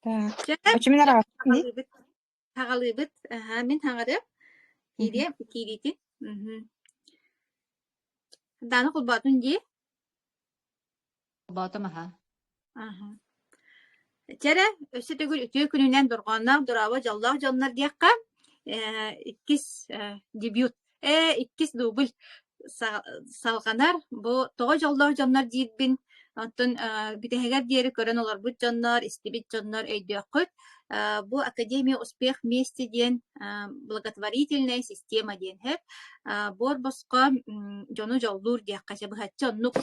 Так. Чэ, Оччо мин араҕастым дии. саҕалыыбыт. Саҕалыыбыт. Аһа, мин хаҥарыам. Мгм. Киириэм, киириитин. Мгм. Даана холбоотун дии. Холбоотум аһа. Аһа. Чэ эрэ, өссө төгүл үтүө күнүнэн дорҕоонноох дорообо дьоллоох дьоннор диэххэ, иккис дебют, иккис дубль салҕанар. Бу тоҕо дьоллоох дьоннор диирбин, оттон бүтэһигэр диэри көрөн олорбут дьоннор, истибит дьоннор өйдүөххүт. Бу Академия успех вместе диэн благотворительная система диэн иһэр. Буор босхо дьону дьоллуур диэххэ сөп быһаччы оннук.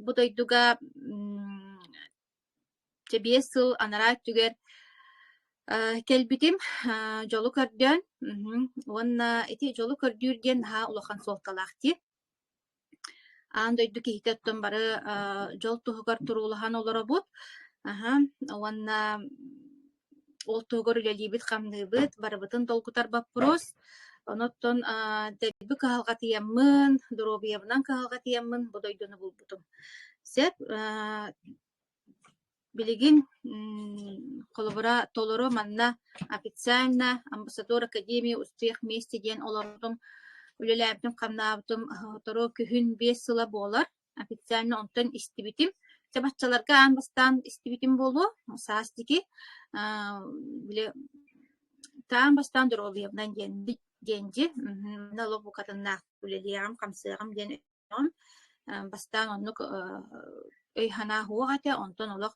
Бу дойдуга Чэ 5 сыл анараа өттүгэр кэлбитим, дьолу көрдөөн, уонна ити дьолу көрдүүр диэн наһаа улахан суолталаах дии. Аан дойду киһитэ оттон бары дьол туһугар туруулаһан олоробут. Аһа, уонна ол туһугар үлэлиибит-хамныыбыт, барыбытын долгутар боппуруос. Онон дэлби кыһалҕатыйаммын, доруобуйабынан кыһалҕатыйаммын бу дойдуну булбутум. Сөп, Билигин холобура толору манна официально Амбассадор Академии Успех вместе диэн олордум, үлэлээбитим-хамнаабытым сотору күһүн 5 сыла буолар. Официально онтон истибитим. Чэ баччаларга аан бастаан истибитим буолуо, саас диэки. Били таан бастаан доруобуйабынан диэн диэн дьи, манна олох букатыннаах үлэлиэҕим, хамсыаҕым диэн Бастаан оннук өй-санаа суох этэ, онтон олох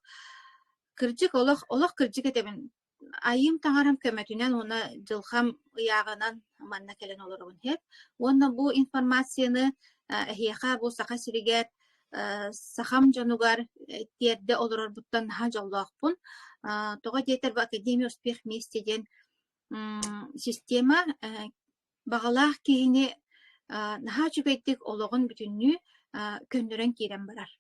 кырдьык олох олох кырдьык этэбин айыым таҥарам көмөтүнэн уонна дьылҕам ыйааҕынан манна кэлэн олоробун иһэт. Уонна бу информацияны эһиэхэ бу Саха сиригэр сахам дьонугар тиэрдэ олорорбуттан наһаа дьоллоохпун. Тоҕо диэтэр бу Академия успех вместе диэн система Баҕалаах киһини наһаа үчүгэйдик олоҕун бүтүннүү көннөрөн киирэн барар.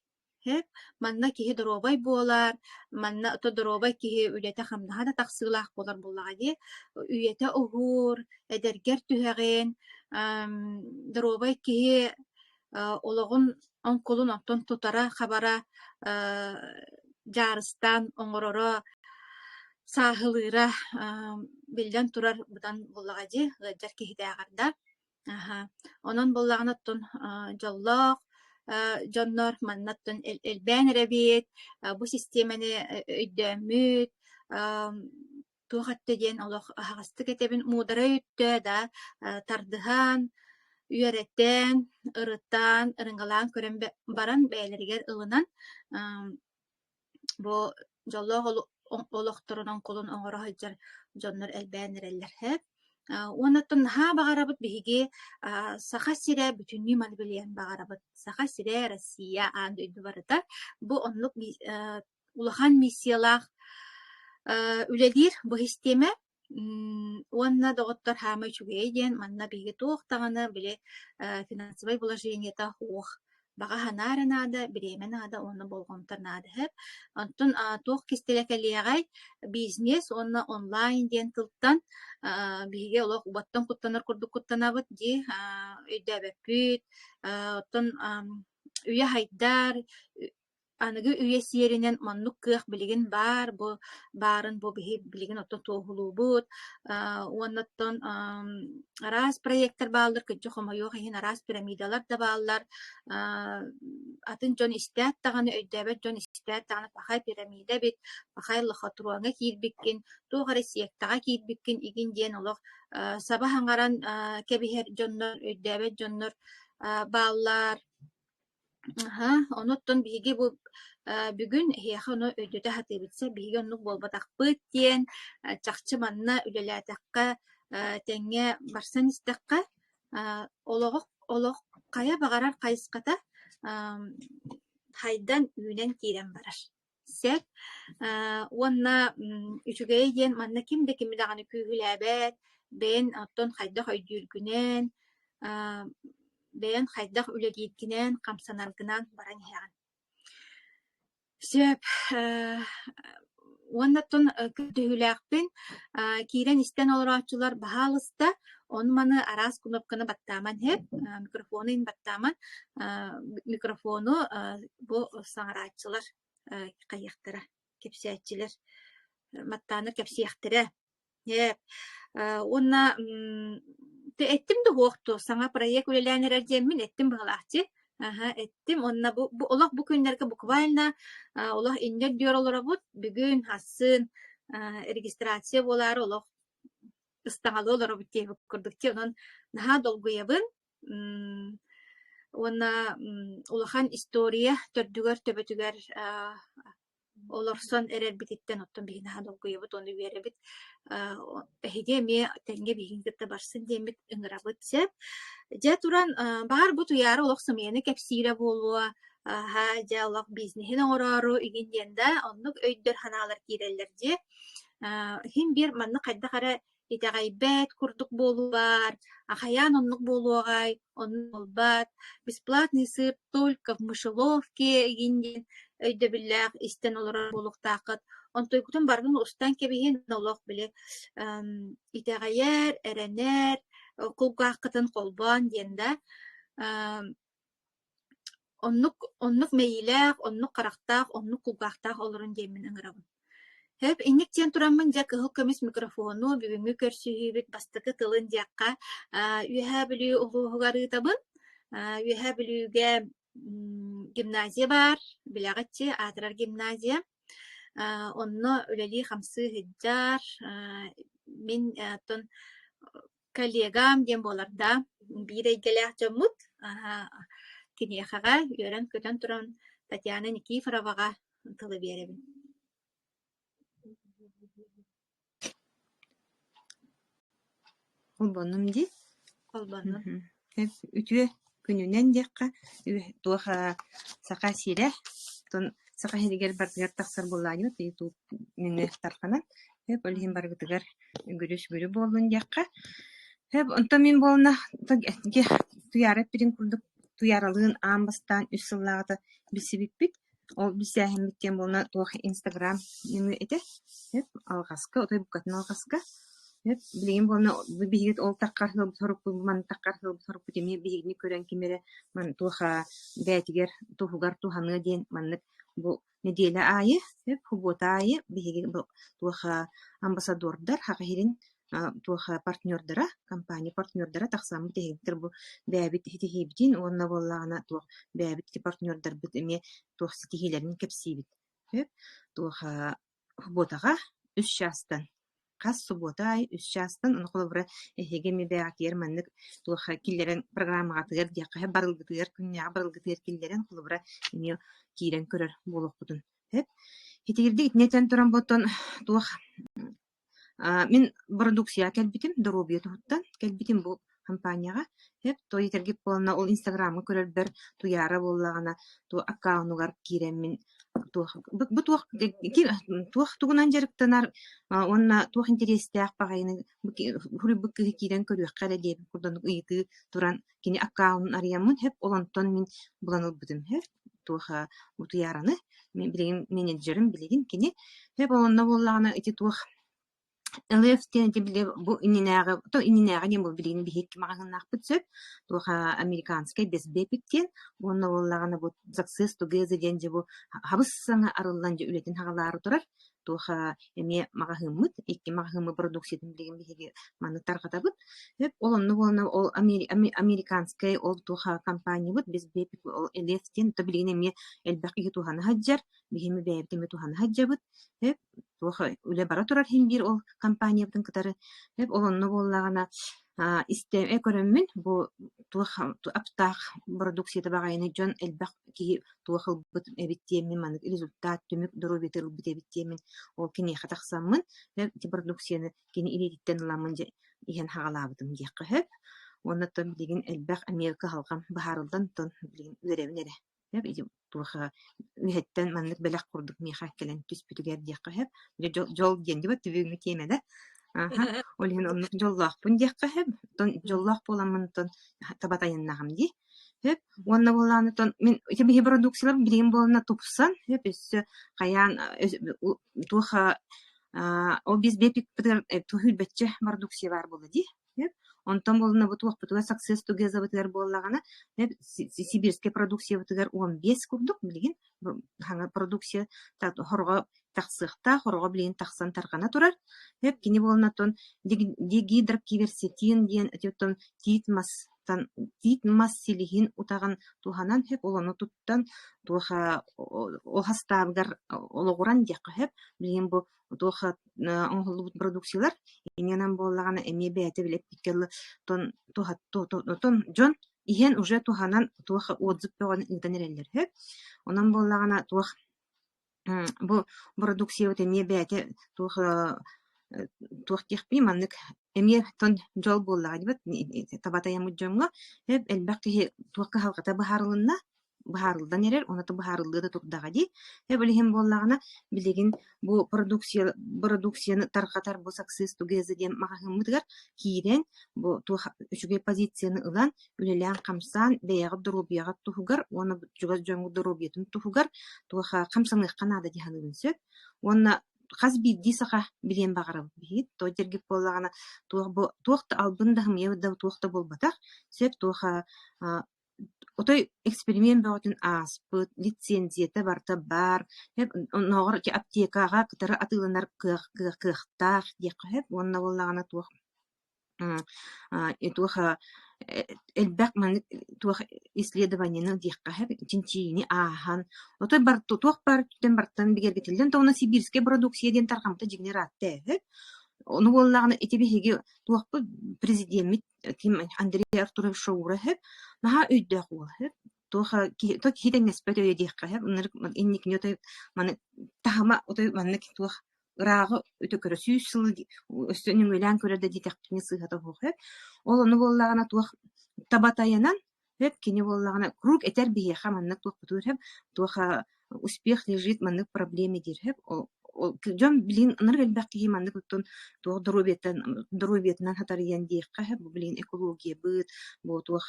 Сөп. Манна киһи доруобай буолар, манна ото доруобай киһи үлэтэ-хамнаһа да тахсыылаах буолар буоллаҕа дии. Үйэтэ уһуур, эдэргэр түһэҕин, доруобай киһи олоҕун оҥкулун онтон тутара-хабара, дьаарыстаан оҥороро, сааһылыыра биллэн турар быдан буоллаҕа дии, ыалдьар киһитээҕэр да. Аһа. Онон буоллаҕына оттон дьоллоох дьоннор манна оттон элбээн эрэбит, бу систиэмэни өйдөөммүт, туох өттө диэн олох аһаҕастык этэбин, муударай өттө да тардыһан, үөрэтэн, ырытан, ырыҥалаан көрөн баран бэйэлэригэр ылынан бу дьоллоох олохторун оҥкулун оҥоро сылдьар дьоннор элбээн эрэллэр һэ. Уонна оттон наһаа баҕарабыт биһиги Саха сирэ бүтүннүү маны билиэн баҕарабыт. Саха сирэ, Россия, аан дойду барыта бу оннук улахан миссиялаах үлэлиир бу систиэмэ уонна доҕоттор хаамай үчүгэйэ диэн манна биһиги туох даҕаны били финансовай положениета суох баҕа санаа эрэ наада, бириэмэ наада уонна болҕомто наада сөп. Онтон туох кистэлэ кэлиэҕэй бизнес уонна онлайн диэн тылтан биһиги олох уоттан куттанар курдук куттанабыт дии өйдөөбөппүт. Оттон үйэ хайдар Аныгы үйэ сиэринэн маннык кыах билигин баар, бу баарын бу биһи билигин оттон туоһулуубут уонна оттон араас проектар бааллар, кырдьык хомойуох иһин араас пирамидалар да бааллар, атын дьон истээт даҕаны, өйдөөбөт дьон истээт даҕаны пахай пирамида эбит, пахай лохотроҥҥа киирбиккин, туох эрэ сектаҕа киирбиккин игин диэн олох саба саҥаран кэбиһэр дьоннор, өйдөөбөт дьоннор бааллар. Аһа, онуттан биһиги бу бүгүн эһиэхэ ону өйдөтө сатыыбыт сөп, биһиги оннук буолбатахпыт диэн чахчы манна үлэлээтэххэ, тэҥҥэ барсан истэххэ, олоҕу олох хайа баҕарар хайысхата хайдан үүнэн киирэн барар. Сөп. Уонна үчүгэйэ диэн манна ким да кими даҕаны күүһүлээбэт, бэйэн оттон хайдах өйдүүргүнэн, бэйэн хайдах үлэлииргинэн, хамсанаргынан баран иһэҕин. Сөп. Уонна оттон көрдөһүүлээхпин киирэн истэн олорооччулар баһаалыста ону-маны араас кнопканы баттааман иһэр, микрофону иһин баттааман, микрофону бу саҥарааччылар хайыахтара, кэпсээччилэр. Маттааннар кэпсиэхтэрэ. Ээ, уонна эттим да уһуох дуо, саҥа проект үлэлээн эрэр диэммин эттим быһалаахчы. Аһа, эттим уонна бу олох бу күннэргэ буквально олох инньэ үрдүгэр олоробут. Бүгүн, сарсын регистрация буолаары олох ыстаҥалыы олоробут диэбит курдук дии. Онон наһаа долгуйабын. Уонна улахан история төрдүгэр-төбөтүгэр олорсон эрэрбититтэн оттон биһиги наһаа долгуйабыт уонна үөрэбит. Эһиги эмиэ тэҥҥэ биһигини кытта барсын диэммит ыҥырабыт сөп. Дьэ туран баар бу Туйаара олох сымыйаны кэпсиирэ буолуо, аһа дьэ олох бизнеһин оҥороору игин диэн да оннук өйдөр санаалар киирэллэр дии. Иһин биир маннык хайдах эрэ итэҕэйбэт курдук буолуу баар, а хайаан оннук буолуоҕай, оннук буолбат, бесплатный сыр только в мышеловке игин диэн өйдөбүллээх истэн олорор буолуохтааххыт. Онтуйгутун барытын устан кэбиһин, олох били итэҕэйэр, эрэнэр, кулгааххытын холбоон диэн да Оннук, оннук мэйиилээх, оннук харахтаах, оннук кулгаахтаах олорун диэммин ыҥырабын. Сөп, инник диэн тураммын дьэ кыһыл көмүс микрофону бүгүҥҥү көрсүһүүбүт бастакы тылын диэххэ Үөһээ Бүлүү улууһугар ыытабын. Үөһээ Бүлүүгэ гимназия баар, билэҕит аатырар гимназия. Онно үлэлии-хамсыы сылдьар. Мин оттон Коллегам диэн буолар да, биир эйгэлээх дьоммут киниэхэҕэ үөрэн-көтөн туран Татьяна Никифороваҕа тылы биэрэбин. Холбоннум дии. Холбоннум. Үтүө күнүнэн диэххэ, туох Саха сирэ, оттон Саха сиригэр барытыгар тахсар буоллаҕына, YouTube нөҥүө тарҕанан, ол иһин барыгытыгар үгүрү-сүгүрү буоллун диэххэ. Онтон мин буолна Туйаара эппитин курдук Туйааралыын аан бастаан үс сыллааҕыта билсибиппит. Ол билсээһиммит диэн буолна туох Инстаграм нөҥүө этэ. Алҕаска, отой букатын алҕаска. Билигин буолна биһиги ол таххар сорукпут маны таххар сорукпут эмиэ биһигини көрөн ким эрэ маны туох бэйэтигэр туһугар туһаныа диэн маннык бу нэдиэлэ аайы субуота аайы биһиги туох амбассадордар Саха сирин туох партнердара, компания партнердара тахсаммыт эһигиттэр бу бэйэбит ситиһиибитин уонна буоллаҕына туох бэйэбит ити партнердарбыт эмиэ туох ситиһиилэрин кэпсиибит. Туох субуотаҕа үс чаастан хас субуота аайы үс чаастан ону холобура эһиги эмиэ бэйэҕитигэр маннык туох киллэрэн программаҕытыгар диэххэ барылгытыгар күннээҕи барылгытыгар киллэрэн холобура эмиэ киирэн көрөр буолуоххутун сөп. Итигирдик итини этэн туран буоттан туох Мин бородууксуйаҕа кэлбитим, доруобуйа туһуттан кэлбитим бу компанияҕа. Сөп, то этэргит буолна ол инстаграмҥа көрөрбөр Туйаара буоллаҕына туох аккаунугар киирэммин туох бу туох туох тугунан дьарыктанар уонна туох интэриэстээх баҕайыны суруйбут кыыһы киирэн көрүөххэ эрэ диэбит курдук ыйытыы туран кини аккаунун арыйаммын сөп ол онтон мин булан ылбытым сөп туох Утуйаараны мин билигин менеджерим билигин кини сөп ол онно буоллаҕына ити туох ЛФ диэн ити били бу иннинээҕи то иннинээҕи диэн бу билигин биһиги маҕаһыыннаахпыт сөп туох американскай Безбепик диэн уонна буоллаҕына бу Success Together диэн дьэ бу хабыс саҥа арыллан дьэ үлэтин хаҕалаары турар туох эмиэ маҕаһыыммыт, икки маҕаһыыммыт продукциятын билигин биһиги маннык тарҕатабыт. Сөп, ол онно буолна ол американскай ол туох компаниябыт Безбепик ол Элев диэн то билигин эмиэ элбэх киһи туһана сылдьар, биһиги бэйэбит эмиэ туһана сылдьабыт. Сөп, туох үлэ бара турар иһин биир ол компаниябытын кытары. Сөп, ол онно буоллаҕына истэ көрөммүн бу туох аптаах продукцията баҕайыны дьон элбэх киһи туох ылбыт эбит диэммин маннык результат түмүк доруобуйата ылбыт эбит диэммин ол киниэхэ тахсаммын ити продукцияны кини илиититтэн ыламмын дьэ иһэн хаҕалаабытым диэххэ сөп. Уонна оттон билигин элбэх эмиэ кыһалҕам быһаарыллан оттон билигин үөрэбин эрэ. Сөп ити туох үөһэттэн маннык бэлэх курдук миэхэ кэлэн түспүтүгэр диэххэ сөп. Дьэ дьол диэн дьэ бүгүҥҥү тиэмэ да. Аха ол иһин оннук дьоллоохпун диэххэ сөп. Оттон дьоллоох буоламмын оттон таба тайыннаҕым дии. Сөп. Уонна буоллаҕына оттон мин ити биһи бородууксуйалар билигин буоллаҕына тупсан, сөп өссө хайаан туох ол биэс биэпикпитигэр туох сүүрбэччэ бородууксуйа баар буолла дии. Онтон буоллунна бу туохпутугар Success Together-бытыгар буоллаҕына, сибирскэй продукциябытыгар 15 курдук билигин хаҥа продукция хорҕо тахсыахтаах, хорҕо билигин тахсан тарҕана турар. Кини буоллунна оттон дигидрокиверсетин диэн оттон тиит мастан тиит мас силиһин утаҕын туһанан сөп ол ону туттан туох ол хастаабыгар олоҕуран диэххэ сөп. Билигин бу туох оҥоһуллубут продукциялар инньэнэн буоллаҕына эмиэ бэйэтэ били эппиккэ дылы тон туһа дьон иһэн уже туһанан туох отзыв бөҕөнү ыытан эрэллэр үһү. Онон буоллаҕына туох бу бородууксуйабыт эмиэ бэйэтэ туох туох диэхпиний маннык эмиэ тон дьол буоллаҕа диэбит таба тайаммыт дьоҥҥо элбэх киһи туох кыһалҕата быһаарылынна быһаарыллан эрэр, уонна быһаарыллыа да турдаҕа дии. Эбэл иһин буоллаҕына, билигин бу продукция, продукцияны тарҕатар бу Success Together диэн маҕаһыыммытыгар киирэн, бу туох үчүгэй позицияны ылан, үлэлээн-хамсаан, бэйэҕит доруобуйаҕыт туһугар уонна чугас дьоҥҥут доруобуйатын туһугар туох хамсаныахха наада дии саныыбын сөп. Уонна хас биирдии саха билиэн баҕарабыт биһиги. Тоҕо диэргит буоллаҕына, туох бу туох да албын да ымыйа да туох да буолбатах. Сөп туох Отой эксперимент бөҕөтүн ааспыт, лицензията барыта баар, оннооҕор ити аптекаҕа кытары атыыланар кыах кыахтаах диэххэ сөп уонна буоллаҕына туох туох элбэх маннык туох исследованиены диэххэ сөп чинчийиини ааһан отой бар туох баар өттүттэн барытын бигэргэтиллэн тоҕуна сибирскэй продукция диэн тарҕаммыта дьиҥнэр аатта үһү. Ону буоллаҕына ити биһиги туохпут президеммит Ким Андрей Артурович Шоура үһү, наһаа өйдөөх уол үһү. Туох киһи то киһи тэҥнэспэт өйө диэххэ үһү. Ынырык инникини отой маны таһыма отой маннык туох ырааҕы өтө көрө 100 сыл өссө нөҥүөлээн көрөр да диэтэхпинэ сыыһата суох үһү. Ол ону буоллаҕына туох таба тайанан сөп кини буоллаҕына куруук этэр биһиэхэ маннык туохпутугар сөп туох успех лежит маннык проблеме диир сөп дьон билигин ынырык элбэх киһи маннык оттон туох доруобуйаттан доруобуйатынан хатарыйан диэххэ сөп бу билигин экологиябыт бу туох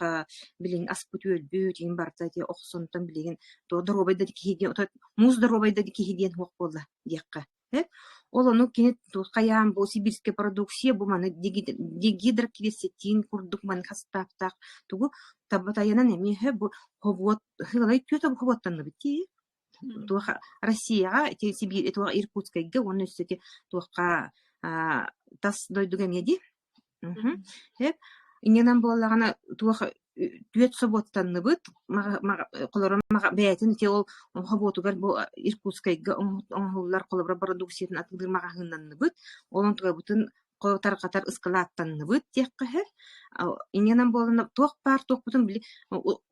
билигин аспыт-үөлбүт иһин барыта ити охсонтон билигин туох доруобай да киһи диэн муус доруобай да киһи диэн суох буолла диэххэ Э, Ол ону кини хайаан бу сибирскэй продукция бу маны дигидрокверцетин курдук маны хастаахтаах тугу табатайынан эмиэ бу хобуот хылай түөрт хобуоттанныбыт дии туох Россияҕа ити Сибиир туох Иркутскайга уонна өссө ити туохха тас дойдуга эмиэ дии Сөп. Инньэнэн буоллаҕына туох түөрт собуоттанныбыт, холобура бэйэтин ити ол собуотугар бу Иркутскайга оҥоһуллар холобура бородууксуйатын атыылыыр маҕаһыыннанныбыт, ол онтукабытын тарҕатар ыскылааттанныбыт диэххэ сөп. Инньэнэн буоллаҕына туох баар туохпутун били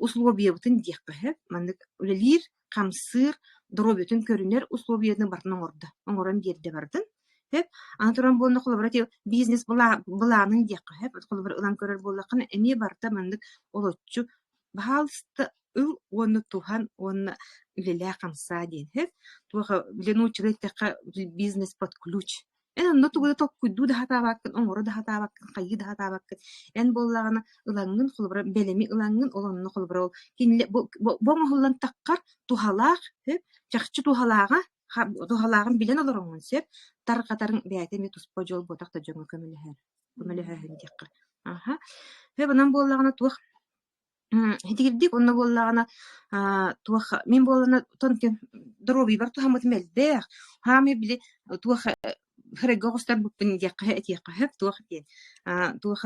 условиябытын диэххэ сөп. Маннык үлэлиир, хамсыыр, доруобуйатын көрүнэр условияны барытын оҥордо, оҥорон биэрдэ барытын. Сөп. Аны туран буолла холобура ити бизнес былаанын диэххэ сөп. Холобура ылан көрөр буоллаххына эмиэ барыта маннык олоччу баһаалыста ыл уонна туһан уонна үлэлээ хамсаа диэн сөп. Туох били нууччалыы эттэххэ бизнес под ключ. Эн онно тугу да толкуйдуу да сатаабаккын, оҥоро да сатаабаккын, хайыы да сатаабаккын. Эн буоллаҕына ылаҥҥын холобура бэлэми ылаҥҥын ол онно холобура ол кинилэ бу бу оҥоһуллан таххар туһалаах сөп чахчы туһалааҕа туһалааҕын билэн олороҥҥун сөп тарҕатарыҥ бэйэтэ эмиэ туспа дьол буотах да дьоҥҥо көмөлөһөр көмөлөһөөһүн диэххэ аха сөп онон буоллаҕына туох итигирдик онно буоллаҕына туох мин буоллаҕына доруобуйабар туһаммытым элбэх хаамый били туох Хырайга оҕустарбыппын диэххэ этиэххэ сөп туох диэн туох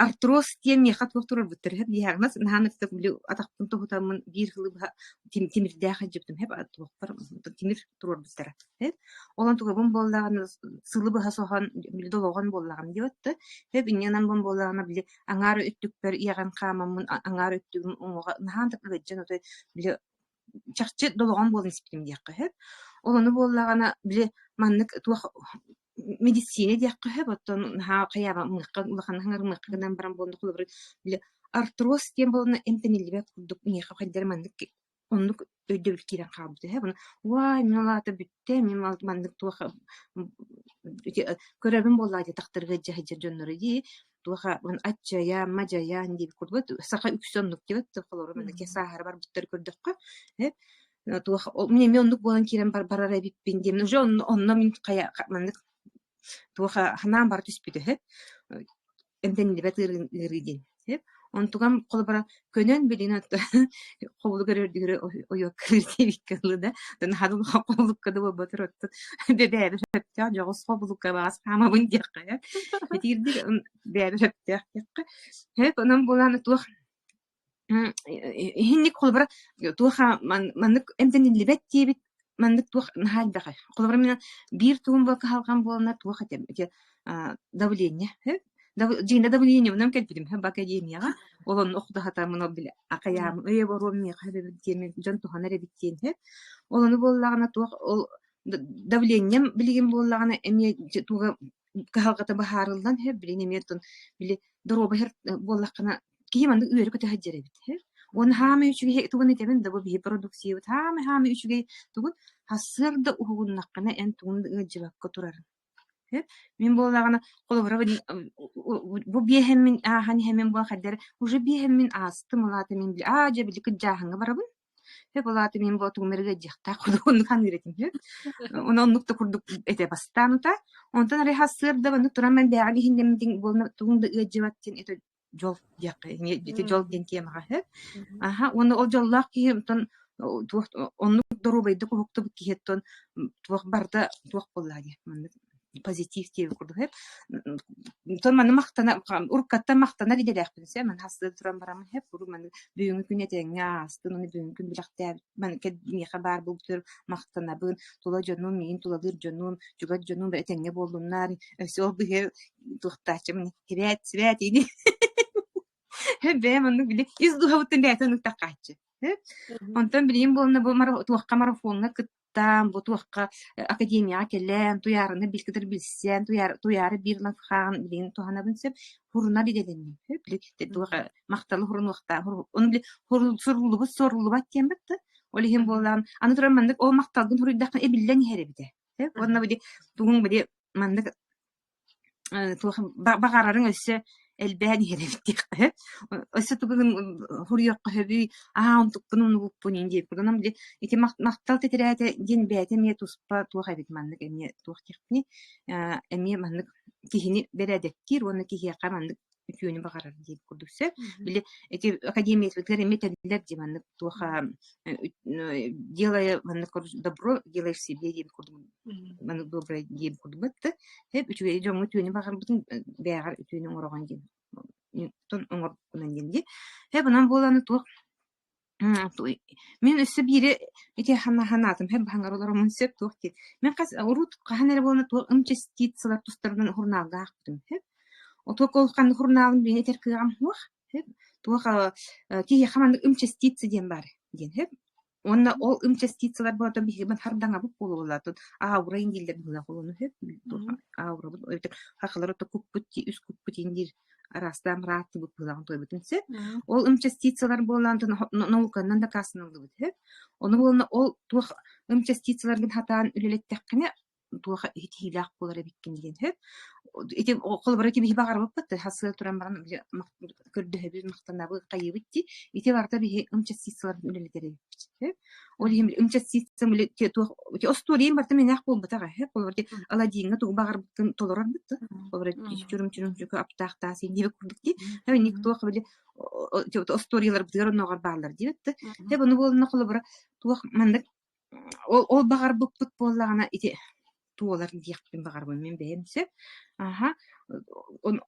артроз диэн миэхэ туох турарбыттар сөп диагноз наһаа ытык били атахпын тоһутаммын биир сылы быһа тимирдээх илдьибитим сөп туохпар тимир туруорбуттара сөп ол онтугабын буоллаҕына сылы быһа соһон били долоҕон буоллаҕым диэбит сөп инньэ гынан буоллаҕына били аҥаар өттүкпэр иэҕэн хаамаммын аҥаар өттүгүм уҥуоҕа наһаа да ыалдьан отой били чахчы долоҕон буолан испитим диэххэ сөп. Ол ону буоллаҕына, били маннык туох медицина диэххэ сөп, оттон наһаа хайаабаммыахха улахан ыҥырымыахха гынан баран буолла холобур били артроз диэн буолна эмтэниллибэт курдук миэхэ хайдах эрэ маннык оннук өйдөбүл киирэн хаалбыта үһү. Уай, мин ол аата бүттэ, мин маннык туох көрөбүн буоллаа дии тахтарга дьаһайдьар дьоннору дии туоха аччайаан, мадьайаан диэбит курдук саха үксэ оннук диэбит холобура манна сааһыра барбыттары көрдөххө туох мин эмиэ оннук буолан киирэн барар эбиппин диэн уже онно мин хайа маннык туох санаам бара түспүтэ үһү. Эмтэниллибэт ыарыы диэн сөп. Онтугам холобура көнөн билигин хобулугар үрдүгэр ойуоккалыыр диэбиккэ дылы да, наһаа да улахан хобулукка да буолбатар оттон бэбээбэ сөптөөх дьоҕус хобулукка баҕас хаамабын диэххэ итиирдик бэйэбэ сөптөөх диэххэ. Сөп онон буолааны туох Иһинник холобура туох маннык эмтэниллибэт диэбит маннык туох наһаа элбэҕи. Холобура мин биир тугум буол кыһалҕам буолна туох этим ити давление дьиҥэ давлениебынан кэлбитим бу академияҕа ол онно охтоһатаммын ол били акайаамын өйө боруом миэхэ эбит диэн дьон туһанар эбит диэн ол ону буоллаҕына туох ол давлением билигин буоллаҕына эмиэ туга кыһалҕата быһаарыллан иһэр, билигин эмиэ оттон били доруобай буоллаххына киһи маннык үөрэ-көтө сылдьар эбит иһэр. Уонна хаамай үчүгэй тугун этэбин да бу биһи продукциябыт хаамай-хаамай үчүгэй тугун сарсыарда уһугуннаххына эн тугун да ыалдьыбакка турарыҥ. Мин буоллаҕына холобура бу биэһэммин ааһан иһэммин буолан хайдары уже биэһэммин аастым ол аата мин аа дьэ били кырдьааһыҥҥа барабын Сөп, ол аата мин буотугунарыга дьиэхтээх курдук оннук саныыр этим үһү. Ону оннук да курдук этэ бастаан утаа. Онтон арай сарсыарда маннык туран мин бэйэҕин иһиннэммитиҥ буолна тугуҥ да ыалдьыбат диэн это дьол диэххэ ити дьол диэн тиэмэҕэ үһү. Аха уонна ол дьоллоох киһи онтон туох оннук доруобайдык уһуктубут киһи оттон туох барыта туох буоллаҕа дии маннык позитив диэбит курдук үһү. Онтон маны махтана уруккаттан махтанар идэлээхпин сэ маны хасыа туран бараммын үһү куруук маны бүгүҥҥү күн этэҥҥэ аастын уонна бүгүҥҥү күн билэхтээбит маны миэхэ баар буолбутугар махтанабын тула дьонум миигин тулалыыр дьонум чугас дьонум этэҥҥэ буоллуннар өссө ол быһыы туохтааччымын сибээт сибээт ини бэйэм оннук били ис дууһабыттан бэйэтэ оннук таххааччы онтон билигин буолна бу туохха марафоҥҥа кыт кыттан, бу туохха академияҕа кэлэн, Туйаараны кытары билсэн, Туйаара биир лаҥхаҕын билигин туһанабын сөп, хурунар идэлэнним. Били туох махталы хурунуохтаах, ону били суруллубут суоруллубат диэн батта. Ол иһин буоллаҕын, аны туран маннык ол махталгын суруйдаххына эбиллэн иһэр эбитэ. Уонна били тугуҥ били маннык туох баҕарарыҥ өссө элбээн иһэр эбит диэххэ өссө тугун суруйуохха сөбүй аа онтукпун умнубуппун иин диэбит онон били ити махтал тэтэрээтэ диэн бэйэтэ эмиэ туспа туох эбит маннык эмиэ туох диэхпиний эмиэ маннык киһини бэрээдэктиир уонна киһиэхэ маннык үтүөнү баҕарар диэбит курдук сөп. Били ити академиябытыгар эмиэ этэллэр дии маннык туох делая маннык добро делаешь себе диэбит курдук маннык доброе диэбит курдук да сөп үчүгэй дьоҥҥо үтүөнү баҕарбытын бэйэҕэр үтүөнү оҥороҕун диэн оҥорбуккунан диэн дии. Сөп онон буолан туох Мин өссө биири ити санаатым һэ баһаҥар олороммун сөп туох диэн. Мин хас урут хаһан эрэ буолан туох ымчастицалар тустарынан сурунаалга аахпытым сөп. Отуок ол ханнык сурунаалын билин этэр кыаҕым суох сөп. Туох киһиэхэ маннык ымчастица диэн баар диэн сөп. Уонна ол ымчастицалар буолан биһиги хардаҥабыт буолуоллар аура дииллэр быһыылаах олону сөп. Аурабыт эбэтэр хахалар ото куппут үс куппут диир араастаан бырааттыбыт быһыылаҕын туойбутун сөп. Ол ым-частицалар буоллаан науканан дакаастаныллыбыт сөп. Ону буолна ол туох ым-частицаларгын хатаан үлэлэттэххинэ туох итиилээх буолар эбиккин диэн сөп. Ити холобура ити биһи баҕарбыппыт хасыа туран баран көрдөһөбүт махтанабыт хайыыбыт дии. Ити барыта биһи ым-частицаларын үлэлэтэр эбиппит сөп. Ол иһин ым-частица туох остуоруйам барыта мэнээх буолбатах ээ. Холобура Аладдиҥҥа тугу баҕарбыккын толорор бытты. Холобура чүрүм-чүрүм аптаах таас диэбит курдук дии. Инник туох били остуоруйаларбытыгар оннооҕор бааллар диэбит да. Тэп ону буолна холобура туох маннык ол ол баҕарбыппыт буоллаҕына ити туолар диэхпин баҕарбын мин бэйэм сөп. Аха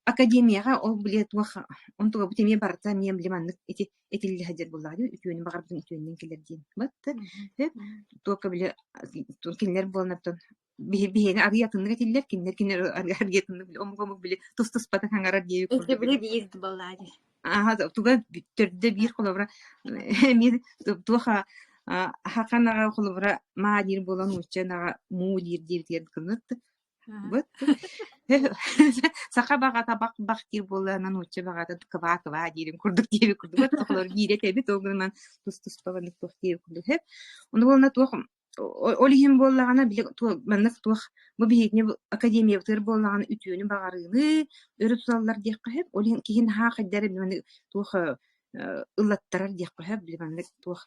академияҕа ол били туох онтугабыт эмиэ барыта эмиэ били маннык ити этиллэ сылдьар буоллаҕа дии үтүөнү баҕарбытын үтүөннэн кэлэр диэн бат сөп туохха били кинилэр буоланнартан биһиэни арыый атыннык этиллэр кинилэр кинилэр арыый атыннык омук омук били тус-туспатын хаҥарар диэбит курдук били биир буоллаа дии Ааһа туга төрдө биир холобура эмиэ туох хаханаҕа холобура маа диир буолан нуучча ынаҕа муу диир диэбитигэр гынныт быт саха баҕата бах бах диир буоллаҕына нуучча баҕата кыбаа кыбаа диирин курдук диэбит курдук холобура биирэ этэбит ол гынан тус-туспа маннык туох диэбит курдук ону буолна туох Ол иһин буоллаҕына били маннык туох бу биһигини академиябытыгар буоллаҕына үтүөнү баҕарыыны өрө туталлар диэххэ сөп. Ол иһин киһи наһаа хайда эрэ маннык туох ыллаттарар диэххэ сөп. Били маннык туох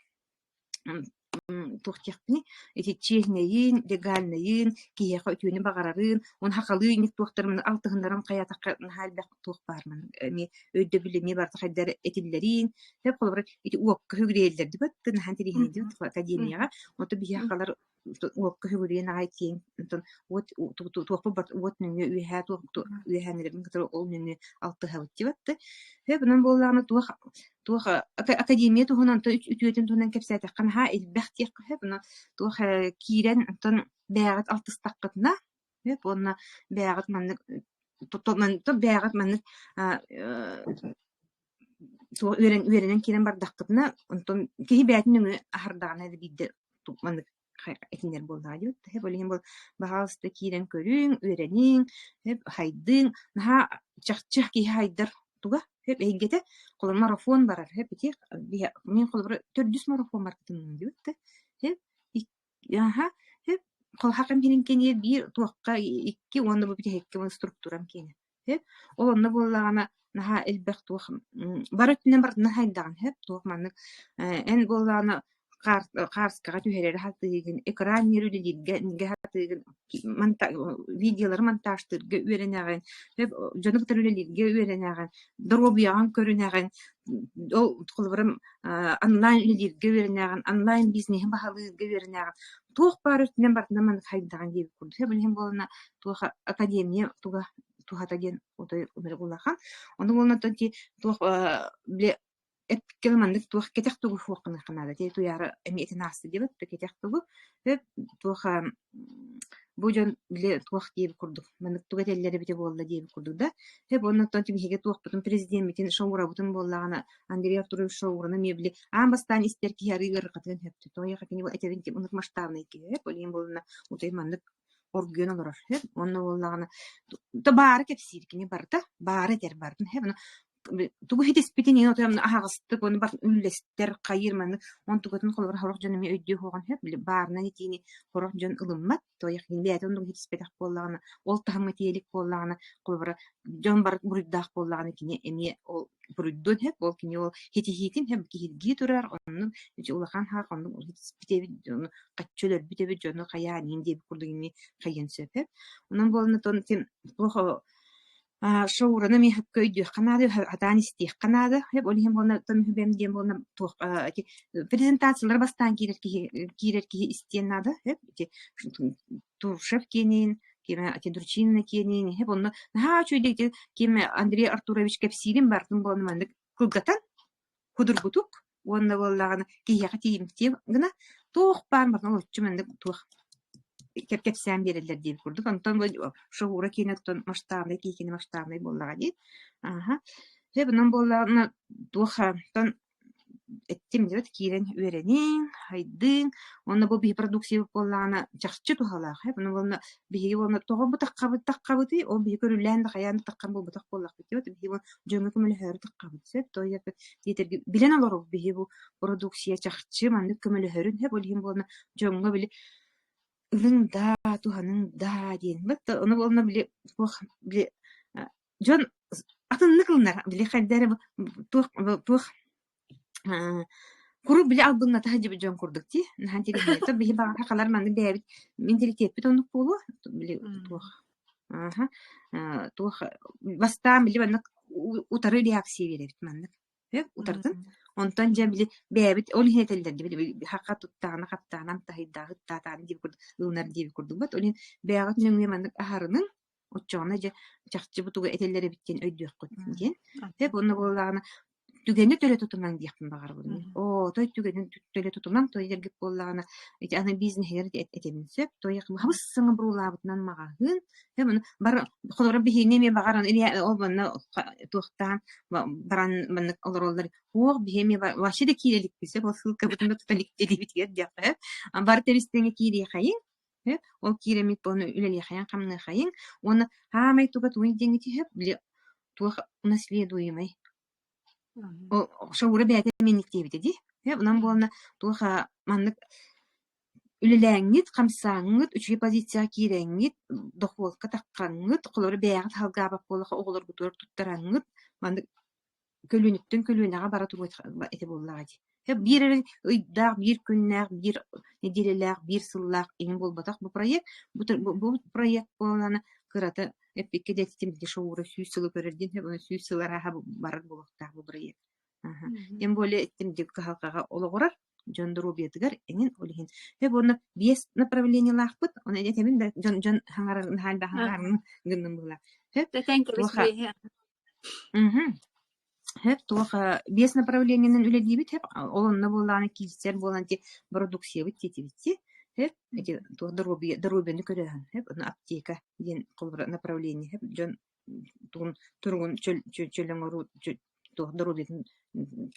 Туох диэхпиний, ити чиэһинэйин, легальнайын, киһиэхэ үтүөнү баҕарарын, уонна сахалыы инник туохтарын алтыһыннаран хайаатахха наһаа элбэх туох баар маннык эмиэ өйдөбүл эмиэ барыта хайдах эрэ этиллэрин, сөп холобура ити уокка үгүрүйэллэр дибэт наһаа интэриэһинэй дибэт академияҕа, онтон биһиэхэ сахалар уокка үгүрүйэн аҕай киэҥ онтон уот туохпут барыта уот нөҥүө үөһээ туох үөһээннэрин кытары ол нөҥүө алтыһабыт дибэт да сөп онон буоллаҕына туох туох академия туһунан онтон үтүөтүн туһунан кэпсээтэххэ наһаа элбэх диэххэ сөп онон туох киирэн онтон бэйэҕит алтыстаххытына сөп уонна бэйэҕит маннык бэйэҕит маннык туох үөрэн үөрэнэн киирэн бардаххытына онтон киһи бэйэтин нөҥүө аһардаҕына эрэ биирдэ маннык этинэр буоллаҕа дии. Сөп ол иһин баһаалыста киирэн көрүҥ, үөрэниҥ, сөп хайдыҥ. Наһаа чахчы киһи хайдар туга сөп эйгэтэ. Холобур марафон барар сөп ити мин холобура төрдүс марафон барбытым диэбит да сөп аха сөп холхакым иһин кэниэр биир туохха икки уонна бу бүтэһикки структурам киэнэ. Сөп. Ол онно буоллаҕына наһаа элбэх туох бары өттүнэн барытынан хайдаҕын сөп. Туох маннык эн буоллаҕына хаарскаҕа түһэрэри сатыыгын, экран ньир үлэлииргэ сатыыгын, видеолары монтажтыырга үөрэнэҕин, сөп дьону кытары үлэлииргэ үөрэнэҕин, доруобуйаҕын көрүнэҕин, ол холобура онлайн үлэлииргэ үөрэнэҕин, онлайн бизнеһи баһылыырга үөрэнэҕин. Туох баар өттүнэн барытынан маннык хайдаҕын диэбит курдук. Сөп, ол иһин буоллаҕына туох академия туга туһата диэн отой улахан. Ону уонна ити туох били эппиккэ маннык туох кэтэх тугу суохханыахха наада. Ти туйаара эмиэ этин ааста диэбит да кэтэх тугу туох бу дьон били туох диэбит курдук маннык тугу этэллэр эбитэ буолла диэбит курдук да. Хөп уонна оттон биһиги туохпутун президеммитин шоурабытын буоллаҕына Андрей Артурович шоураны эмиэ били аан бастаан истэр киһи арыы ыарырҕатыан сөптө. Тоҕо кини этэрин оннук масштабнай киһи ол иһин буоллаҕына утай маннык оргуйан олорор үһү уонна буоллаҕына то баары кэпсиир кини барыта баары этэр барытын үһү тугу ситиспитин иһин отойом аһаҕастык уонна бар үллэстэр хайыыр маннык онтукатын холобура сорох дьон эмиэ өйдүө суоҕун сөп били баарынан этиини сорох дьон ылыммат тоойох бэйэтэ оннук ситиспэтэх буоллаҕына ол таһымҥа тиийэ илик буоллаҕына холобура дьон бары буруйдаах буоллаҕына кини эмиэ ол буруйдуон сөп ол кини ол ситиһиитин сөп киһиргии турар оннук улахан хаах оннук ситиспит эбит дьону хаччы өлөрбүт эбит дьону хайаан иһин диэбит курдук ини хайыан сөп Онон буолан отон син туох шоураны эмиэ сөпкө өйдүөххэ наада, сатаан истиэххэ наада. Ол иһин буолан оттон үһүбэм диэн буолан туох ити презентациялар бастаан киирэр киһи киирэр киһи истиэн наада. Ити Туршев киэнин, киэмэ ити Дручинина киэнин, иһэ онно наһаа үчүгэйдик ити киэмэ Андрей Артурович кэпсиирин барытын буолан маннык кылгатан Судургутук уонна буоллаҕына киһиэхэ тиийимтиэ гына туох баар барытын олоччу маннык туох кэпсээн биэрэллэр диэбит курдук. Онтон шоура киэнэ оттон масштабнай киһи киэнэ масштабнай буоллаҕа дии. Ааһа. Сөп онон буоллаҕына туох онтон эттим диэбит киирэн үөрэниҥ, хайдыҥ уонна бу биһи продукциябыт буоллаҕына чахчы туһалаах. Ону уонна биһиги уонна тоҕо бу таххабыт таххабытый ол биһи көрүлээн да хайаан да таххан буолбатах буоллахпыт диэбит биһи дьоҥҥо көмөлөһөөрү таххабыт сөп тоойуоппут диэтэрги билэн олоробут биһи бу продукция чахчы маннык көмөлөһөрүн сөп ол иһин буолна дьоҥҥо били ылыҥ даа туһаныҥ даа диэн бат ону буолна били туох били дьон атыннык ылынар били хайда эрэ туох туох куруук били албынната сылдьыбыт дьон курдук дии наһаа интэриэһинэй то биһи баҕар сахалар маннык бэйэбит менталитеппит оннук буолуо били туох Ааһа, туох бастаан били маннык утары реакция биэрэбит маннык. Утарытын. Онтон дьэ били бэйэбит ол иһин этэллэр дии били хаха туттаҕына хаптаҕына амтаһыйдааҕы ыттаатаҕына диэбит курдук ылынар диэбит курдук бат. Ол иһин бэйэҕит нөҥүө маннык аһарыныҥ оччоҕуна дьэ чахчы бу тугу этэллэр эбит диэн өйдүөххүт диэн. Сөп уонна буоллаҕына түгэни төлө тутумаҥ диэхпин баҕарабын. Оо, той түгэнин төлө тутумаҥ, той эргит буоллаҕына, ити аны бизнеһигэр этэбин сөп, той хабыс-саҥа буруулаабытынан маҕаһыын, ону бар холобура биһигини эмиэ баҕаран ол манна туохтаан баран маннык олороллор уох биһи эмиэ вообще да киирэ иликпит сөп, ол ссылкабытын да тута илик диэбитигэр диэххэ бары тэбис-тэҥҥэ киириэхэйиҥ, ол киирэммит ону үлэлиэхэйиҥ-хамныахайыҥ уонна хаамай туга тугуй диэҥҥит сөп, били туох унаследуемай Шаура бэйэтэ миинниктиэбитэ дии. Онон буолна туох маннык үлэлээҥҥит, хамсааҥҥыт, үчүгэй позицияҕа киирэҥҥит, дохуокка таххаҥҥыт, холобура бэйэҕит халгаабат буоллахха оҕолоргутугар туттараҥҥыт, маннык көлүөнэттэн көлүөнэҕэ бара туруо ити буоллаҕа дии. Биир эрэ ыйдаах, биир күннээх, биир нэдиэлэлээх, биир сыллаах иһин буолбатах бу проект. Бу, бу проект буоллаҕына кырата эппиккэ дэтитим дешевура 100 сылы көрөр диэн 100 сыл арааһа барар буолуохтаах бу проект. Тем более тем кыһалҕаҕа олоҕурар дьон доруобуйатыгар эҥин ол иһин. Сөп уонна биэс направлениелаахпыт, ону этэбин да дьон дьон хаҥарар наһаа элбэх хаҥарарын гынным быһыылаах. Сөп туоха Сөп туох биэс направлениенан үлэлиибит сөп ол онно буоллаҕына киирсэр буолан ити бородууксуйабыт диэтибит сөп ити туох доруобуйа доруобуйаны көрөөһүн сөп ону аптека диэн холобура направление сөп дьон тугун туругун чөл чөл оҥоруу туох доруобуйатын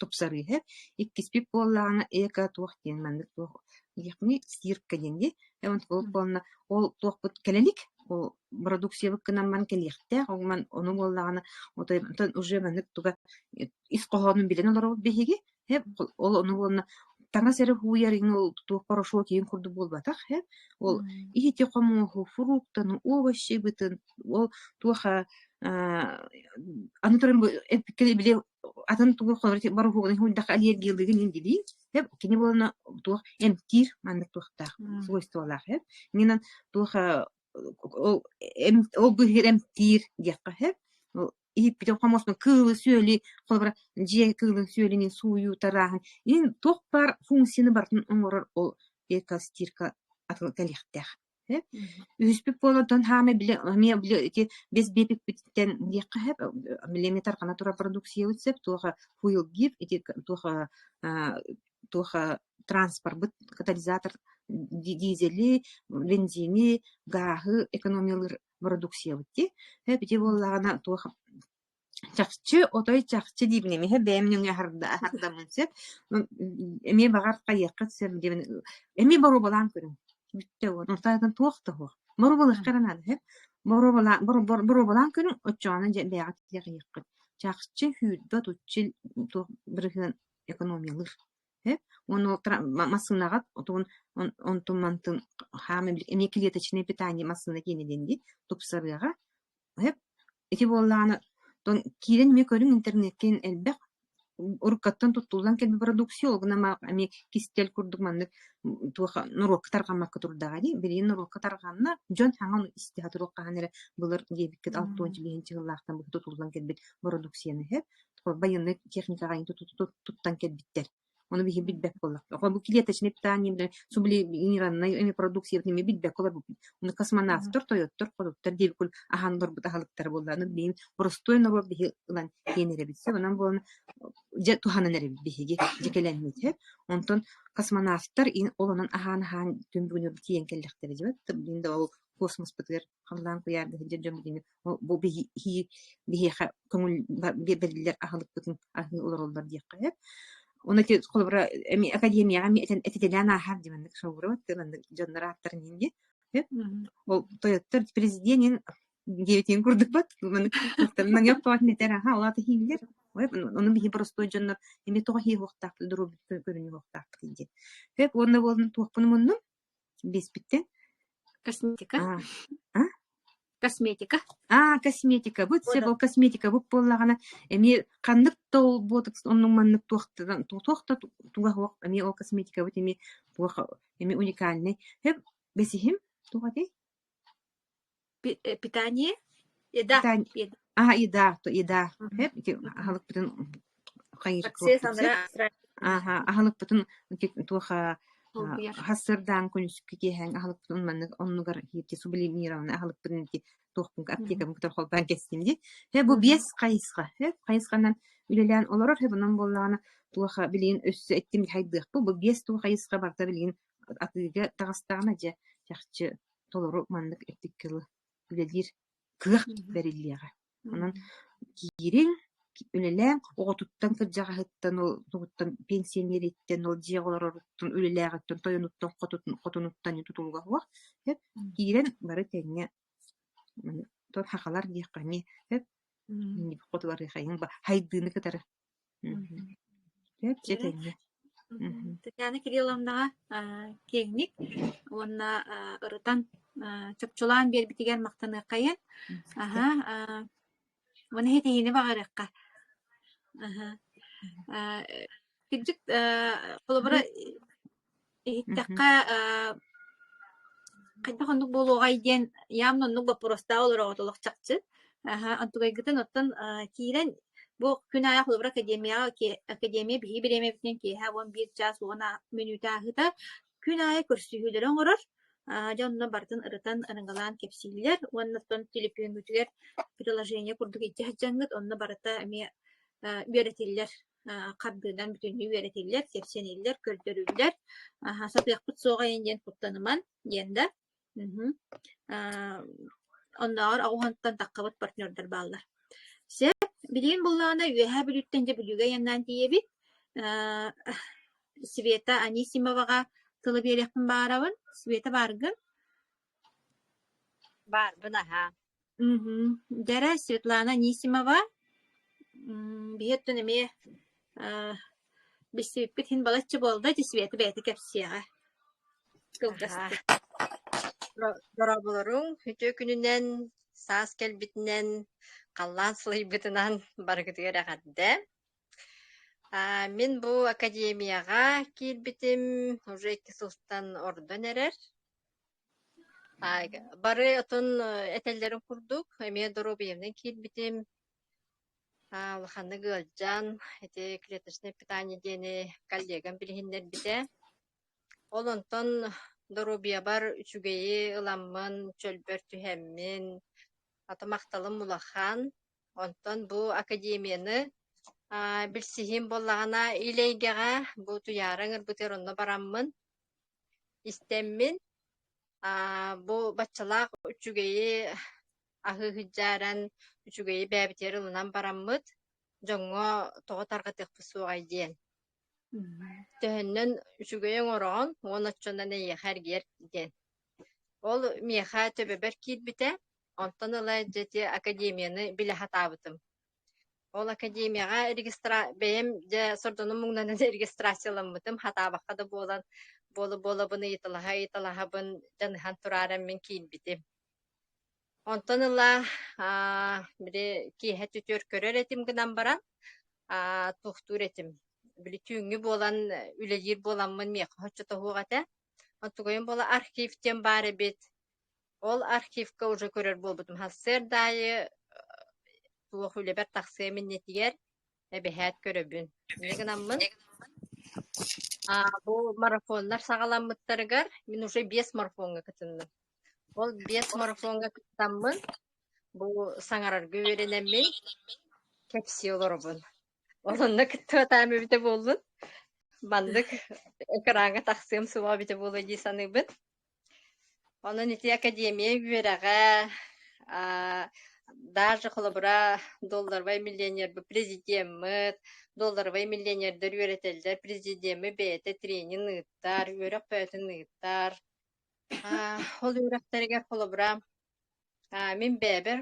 тупсарыы сөп иккиспит буоллаҕына эко туох диэн маннык туох диэхпиний стирка диэн дии ол буолна ол туохпут кэлэ илик ол бородууксуйабыт гынан баран кэлиэхтээх ол ону буоллаҕына отой уже маннык туга ис хоһоонун билэн олоробут биһиги ол ону уонна таҥас эрэ һууйар ол туох порошок иһин курдук буолбатах ол иһити хомуоһу фруктаны овощибытын ол туох аны туран били атын тугу боруһуогун һууйдахха аллергиялыыгын индилиин кини буолана туох эмтиир маннык туохтаах свойстволаах иннинэн туох ол ол быыһыгар эмтиир диэххэ сөп иһиппитин хомуоспун кыылы-сүөлү холобура дьиэ кыылын-сүөлүн сууйуу тарааһын иһин туох баар функцияны барытын оҥорор ол экостирка атын кэлиэхтээх Үһүспүт буолан хаамай били эмиэ били ити бэс биэпикпититтэн диэххэ сөп били эмиэ тарҕана турар продукциябыт сөп туох хуилгив ити туох туох транспорбыт катализатор дизели бензини гааһы экономиялыыр бородууксуйабыт дии. Ити буоллаҕына туох чахчы отой чахчы диибин эмиэ бэйэм нөҥүө аһардаммын сөп. Эмиэ баҕар хайыаххыт сөп диэбин эмиэ боруобалаан көрүҥ. Бүттэ уон. Онтон туох да суох. Боруобалыахха эрэ наада сөп. Боруобалаан көрүҥ оччоҕуна дьэ бэйэҕит итэҕэйиэххит. Чахчы сүүрбэ отучча туох бырыһыан экономиялыыр. Уонна ол массыынаҕа отугун онтун мантын хаама эмиэ клеточное питание массыына киэнэ диэн дии тупсарыаҕа. Ити буоллаҕына киирэн эмиэ көрүҥ интернеккэ элбэх уруккаттан туттуллан кэлбит продукция ол гынан эмиэ кистэл курдук маннык туох норуокка тарҕаммакка турдаҕа дии. Билигин норуокка тарҕанна дьон саҥа ону истэ сатыыр хаһан эрэ былыр диэбиккит 65 сыллаахтан тутуллан кэлбит бородууксуйаны иһэр байыаннай техникаҕа туттан кэлбиттэр. Ону биһи билбэт буоллахпыт. Бу клеточный питание, сублимированный продукция эмиэ билбэккэ олорбуппут. Ону космонавтар, тойоттор, хотуттар диэбит курдук аһаан олорбут аһылыктара буолла. Аны билигин боростуой норуот биһи ылан тиэн эрэбит. Онон буолан дьэ туһанан эрэбит биһиги дьэ кэлэммит. Онтон космонавтар ол онон аһаан-аһаан түн бүгүн тиийэн кэллэхтэрэ дьэ. Билигин да ол космоспытыгар халлаан куйаарга сылдьар дьон билигин бу биһиэхэ көҥүл бэриллэр аһылыкпытын аһыы олороллор диэххэ сөп. Ону ити холобура эми академияҕа эми этитэлээн ааһар дии маннык шоура маннык дьоннор ааттарын иһин дии. Ол тойоттор президенин диэбитин курдук бат маннык этэр аха ол аата иһииллэр. Ону биһи боростуой дьоннор эми тоҕо иһии уохтаахпыт доруобуйа көрүнүү уохтаахпыт диэн. Сөп уонна буолан туохпун муннум биэспиттэн Косметика. А? Косметика. А, косметика. Бу сөп ол косметика бу буоллаҕына эмиэ ханнык да ол ботокс оннук маннык туохтан туох да туга суох эмиэ ол косметикабыт эмиэ туох эмиэ уникальный. Сөп бэсиһим туох этэй? Питание? Еда. А, еда, то еда. Сөп ити аһылыкпытын хайыр Ааһа, аһылыкпытын туох хассырдаан күнүскү киэһэҥ аһылыкпытын маннык оннугар ити сублимированный аһылыкпытын ити туохпун аптекабын кытары холбоон кэстим дии. Һэ бу биэс хайысха. Һэ хайысханан үлэлээн олорор. Һэ онон буоллаҕына туох билигин өссө эттим хайдыахпыт. Бу биэс туох хайысха барыта билигин атыыга таҕыстаҕына дьэ чахчы толору маннык эттиккэ үлэлиир кыах бэриллиэҕэ. Онон киириҥ, үлэлээҥ, оҕотуттан, кырдьаҕаһыттан, ол тугуттан пенсионериттэн, ол дьиэҕэ олороруттан, үлэлээҕиттэн, тойонуттан, хотунуттан тутулуга суох. Сөп киирэн бары тэҥҥэ хахалар диэххэ эмиэ сөп хоту барыахайыҥ хайдыыны кытары Сөп дьэ тэҥҥэ Татьяна Кирилловнаҕа киэҥник уонна ырытан чопчулаан биэрбитигэр махтаныаххайын. Аһа, уонна иһитиһиини баҕарыахха. Аһа. Кырдьык, холобура, иһиттэххэ, хайдах оннук буолуоҕай диэн явно оннук боппуруостаах олороҕут олох чахчы. Аһа, онтугайгытын оттон киирэн бу күн аайы холобура академияҕа академия биһиги бириэмэбитинэн киэһэ 11 чаас 10 мүнүүтэ ааһыыта күн аайы көрсүһүүлэри оҥорор. Дьэ онно барытын ырытан, ырыҥалаан кэпсииллэр уонна оттон төлөпүөҥҥүтүгэр приложение курдук илдьэ сылдьаҥҥыт онно барыта эмиэ үөрэтиллэр хардыынан бүтүннүү үөрэтиллэр, кэпсэниллэр, көрдөрүллэр. Сатыахпыт суоҕа диэн куттаныман диэн да. Оннооҕор оҕуһунтан таххабыт партнердар бааллар. Сөп, билигин буллаҕына Үөһээ Бүлүүттэн дьэ Бүлүүгэ айаннаан тиийэбит. Света Анисимоваҕа тылы биэриэхпин баҕарабын. Света бааргын? Баарбын аһаа. Дьэрэ Светлана Анисимова биһи оттон эмиэ билсибиппит иһин балачча буолла ити Света бэйэтэ кэпсиэҕэ. Кылгастык. Дорооболоруҥ, үтүө күнүнэн, саас кэлбитинэн, халлаан сылыйбытынан барыгытыгар эҕэрдэ. Мин бу академияҕа киирбитим уже икки сылтан ордон эрэр. Бары отон этэллэрин курдук, эмиэ доруобуйабынан киирбитим. Улаханнык ыалдьан, ити клеточное питание диэни коллегам билиһиннэрбитэ. Ол онтон доруобуйабар үчүгэйи ыламмын, чөлбөр түһэммин, ата махталым улахан. Онтон бу академияны билсиһиим буоллаҕына, ил эйгэҕэ бу Туйаара ыҥырбытыгар онно бараммын, истэммин, бу баччалаах үчүгэйи аһыы сылдьааран, үчүгэйи бэйэбитигэр ылынан бараммыт, дьоҥҥо тоҕо тарҕатыахпыт суоҕай диэн. Төһөннөн үчүгэйи оҥороҕун, уон оччонон эйиэхэ эргийэр диэн. Ол миэхэ төбөбөр киирбитэ, онтон ыла дьэ ити академияны билэ сатаабытым. Ол академияҕа регистра бэйэм дьэ сордонум муҥнанан регистрацияламмытым, хатаабакка да буолан, буола-буолабын ыйыталаһа-ыйыталаһабын дьаныһан турааран мин киирбитим. Онтон ыла били киэһэ түтүөр көрөр этим гынан баран, туохтуур этим, били түүҥҥү буолан үлэлиир буоламмын миэхэ соччотоһуох этэ. Онтугайым буола архив диэн баар эбит. Ол архивка уже көрөр буолбутум. Сарсыарда аайы туох үлэбэр тахсыам иннитигэр эбэһээт көрөбүн. Инньэ гынаммын бу марафоннар саҕаламмыттарыгар мин уже биэс марафоҥҥа кытынным. Ол биэс марафоҥҥа кыттаммын, бу саҥарарга үөрэнэммин, кэпсии олоробун. Ол онно кыттыбатаам эбитэ буоллун. Маннык экраҥҥа тахсыам суоҕа эбитэ буолуо дии саныыбын. Онон ити академия үөрэҕэ, даже холобура долларовай миллионербыт президеммыт, долларовай миллионердар үөрэтэллэр, президеммит бэйэтэ тренинг ыытар, үөрэх бөҕөтүн ыытар. Ол үөрэхтэригэр холобура, мин бэйэбэр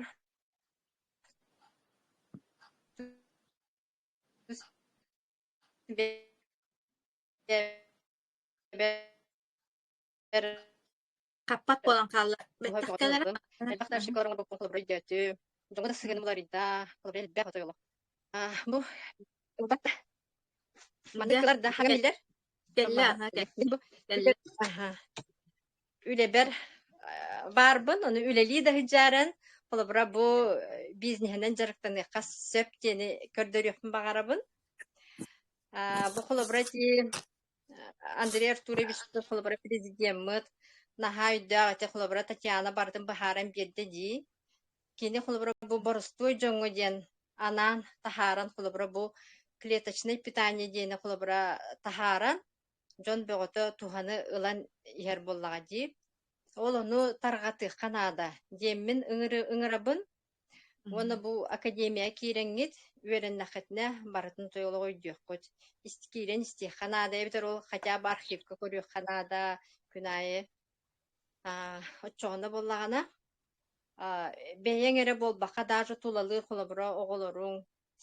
бэйэбэр Хаппат буолан хаалла. Бэттэх кэлэрэ. Элбэх да холобура өйдөөтүм. Дьоҥҥо да сыһыаным уларыйда. Холобура элбэх отойолох. Бу ылбат маннык кылар да хаҥа биллэр. Кэллэ, аха, кэллэ. Үлэбэр баарбын, ону үлэлии да сылдьааран, холобура бу бизнеһинэн дьарыктаныахха сөп диэни көрдөрүөхпүн баҕарабын. Бу холобура ити Андрей Артурович холобура президеммыт наһаа өйдөөх ити холобура Татьяна барытын быһааран биэрдэ дии. Кини холобура бу боростуой дьоҥҥо диэн анаан таһааран холобура бу клеточное питание диэни холобура таһааран дьон бөҕөтө туһаны ылан иһэр буоллаҕа дии. Ол ону тарҕатыахха наада диэммин ыҥырабын Уонна бу академияҕа киирэҥҥит, үөрэннэххитинэ барытын тойолоҕу өйдүөххүт. Киирэн истиэххэ наада эбэтэр ол хотя бы архивка көрүөххэ наада күн аайы. Оччоҕуна буоллаҕына, бэйэҥ эрэ буолбакка даже тулалыыр холобура оҕолоруҥ,